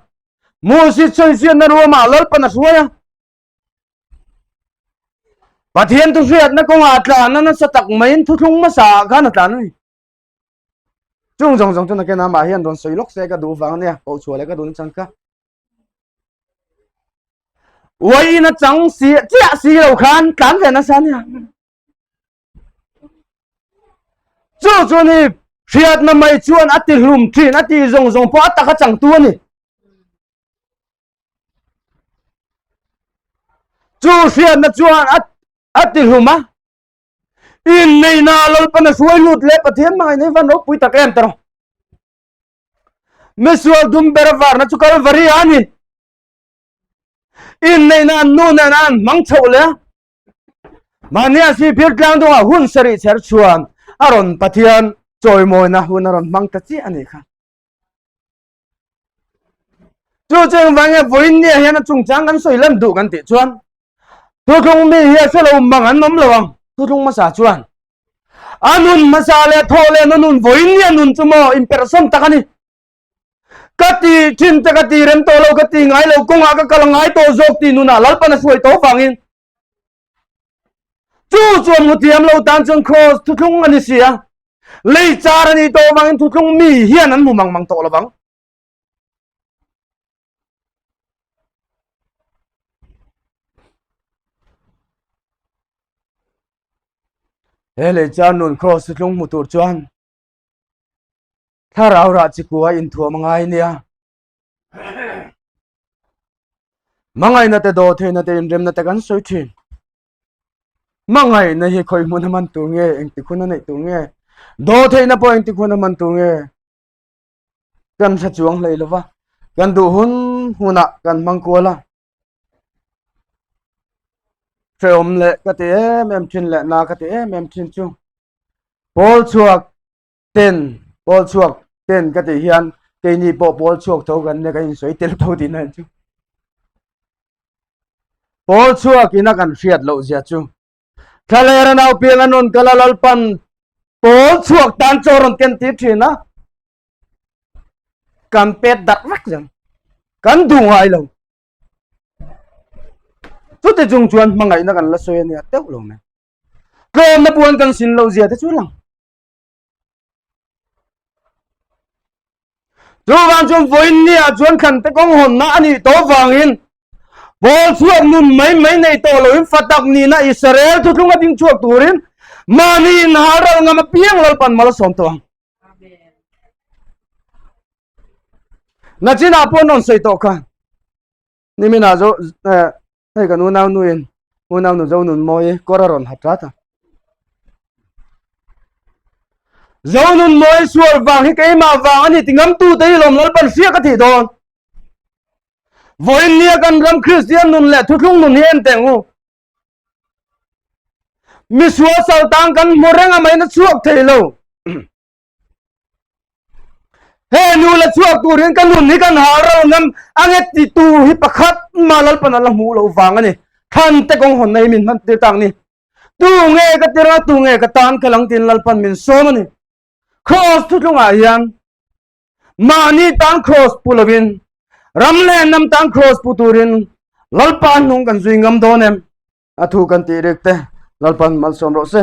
Muhsit sawifiahna ruamah Lalpan a hruai a. Pathian thu hriatna kawngah a tlan a nasa tak maiin thuthlung hmasa ah khan a tlan a ni. Chung zawng zawng chu nakin amah hian rawn sawi lawk se ka duh vang ania, koh chhuah leh ka duh nachang kha. Uaiin a chang si chiah si lo khan tlan ve nasa ania. Chu chu ni hriatna mai chuan a ti hlum thin a ti zawng zawng pawh a taka changtu a ni. Chu hriatna chuan a ti hlum a. Inneihna Lalpan a hruai lut leh Pathian hmangaih nei van ropui tak em tawh. Misual dum ber a varna chu Kalvari a ni. Inneihna an nu nen an hmang chhoh leh a. Mahnia sihphir tlang dungah hun sarih chher chuan a rawn Pathian chawimawina hun a rawn hmang ta chiah a nih kha. Chu chu engvang nge vawiin nia hian a chungchang kan sawi lan duh kan tih chuan thuthlung mi hi a hre lo mang an awm lo ang thuthlung hmasa chuan a nun hmasa leh thawh leh na nun vawiin nia nun chu maw inperhsawn tak a ni. Ka ti thin te ka ti rem tawh lo ka ti ngai lo kawngah ka kal ngai tawh zawk tih nunah Lalpan a hruai tawh vangin chu chuan hmu thiam lo tan chuan cross thuthlung a ni si a lei char a nih tawh vangin thuthlung mi hian an hmu mang mang tawh lovang. He lei char nun cross thuthlung hmu tur chuan Thlarau rah chi kua inthuam a ngai nia. Hmangaihna te daw theihna te inremna te kan sawi thin. Hmangaihna hi khawi hmun a man tur nge, engtik hun a neih tur nge, daw theihna pawh engtik hun a man tur nge kan hre chuang hlei lova, kan duh hun hunah kan hmang kual a. Hrehawm leh ka ti em em thin leh na ka ti em em thin chu pawl chhuak ten pawl chhuak ten ka tih hian keini pawh pawl chhuak tho kan nia kan insawi tel tho tihna chu pawl chhuak ina kan hriat loh zia chu thlalera nau piang an rawn kal a lalpan pawl chhuak tan chaw rawn ken tir thin a kan pet darh vek zel kan duh ngai lo chuti chung chuan hmangaihna kan la sawi ania teuh lo mai tlawmna puan kan sin loh zia te chu lang Chuvang chuan vawiin ni ah chuan thlan te kawng hawnna a nih tawh vangin Paul chhuak nun mai mai nei tawh loin fatak nihna Israel thuthlung a ding chhuak turin mahni inhal ral ngam apiang Lalpan mal a sawm tawh ang. Nachinah pawh an rawn sawi tawh kha. Niminah zo eh, hei kan unau nuin unau nu zo nun mawi kawr a rawn ha tat a. Zo nun mawi sual vang hi keimah vang a ni ti ngam tu te hi lawm Lalpan hria ka tih dawn. Vawiin nia kan ram Kristian nun leh thuthlung nun hi en teh ngu. Misual saltang kan hmu reng a main a chhuak thei lo. He nu la chhuak tur hian ka nun hi kan hal ro ngam ange ti tu hi pakhat ma lalpan ala hmuh loh vang ani. Thlan te kawng hawn na hi min hman tir tak ni. Tu nge ka tira tu nge ka tan ka lang tin lalpan min sawm ani. Cross thuthlungah hian mahni tan cross pu lovin ram leh hnam tan cross pu turin lalpa hnung kan zui ngam dawn em? A thu kan tih rik te lalpan malsawm rawh se.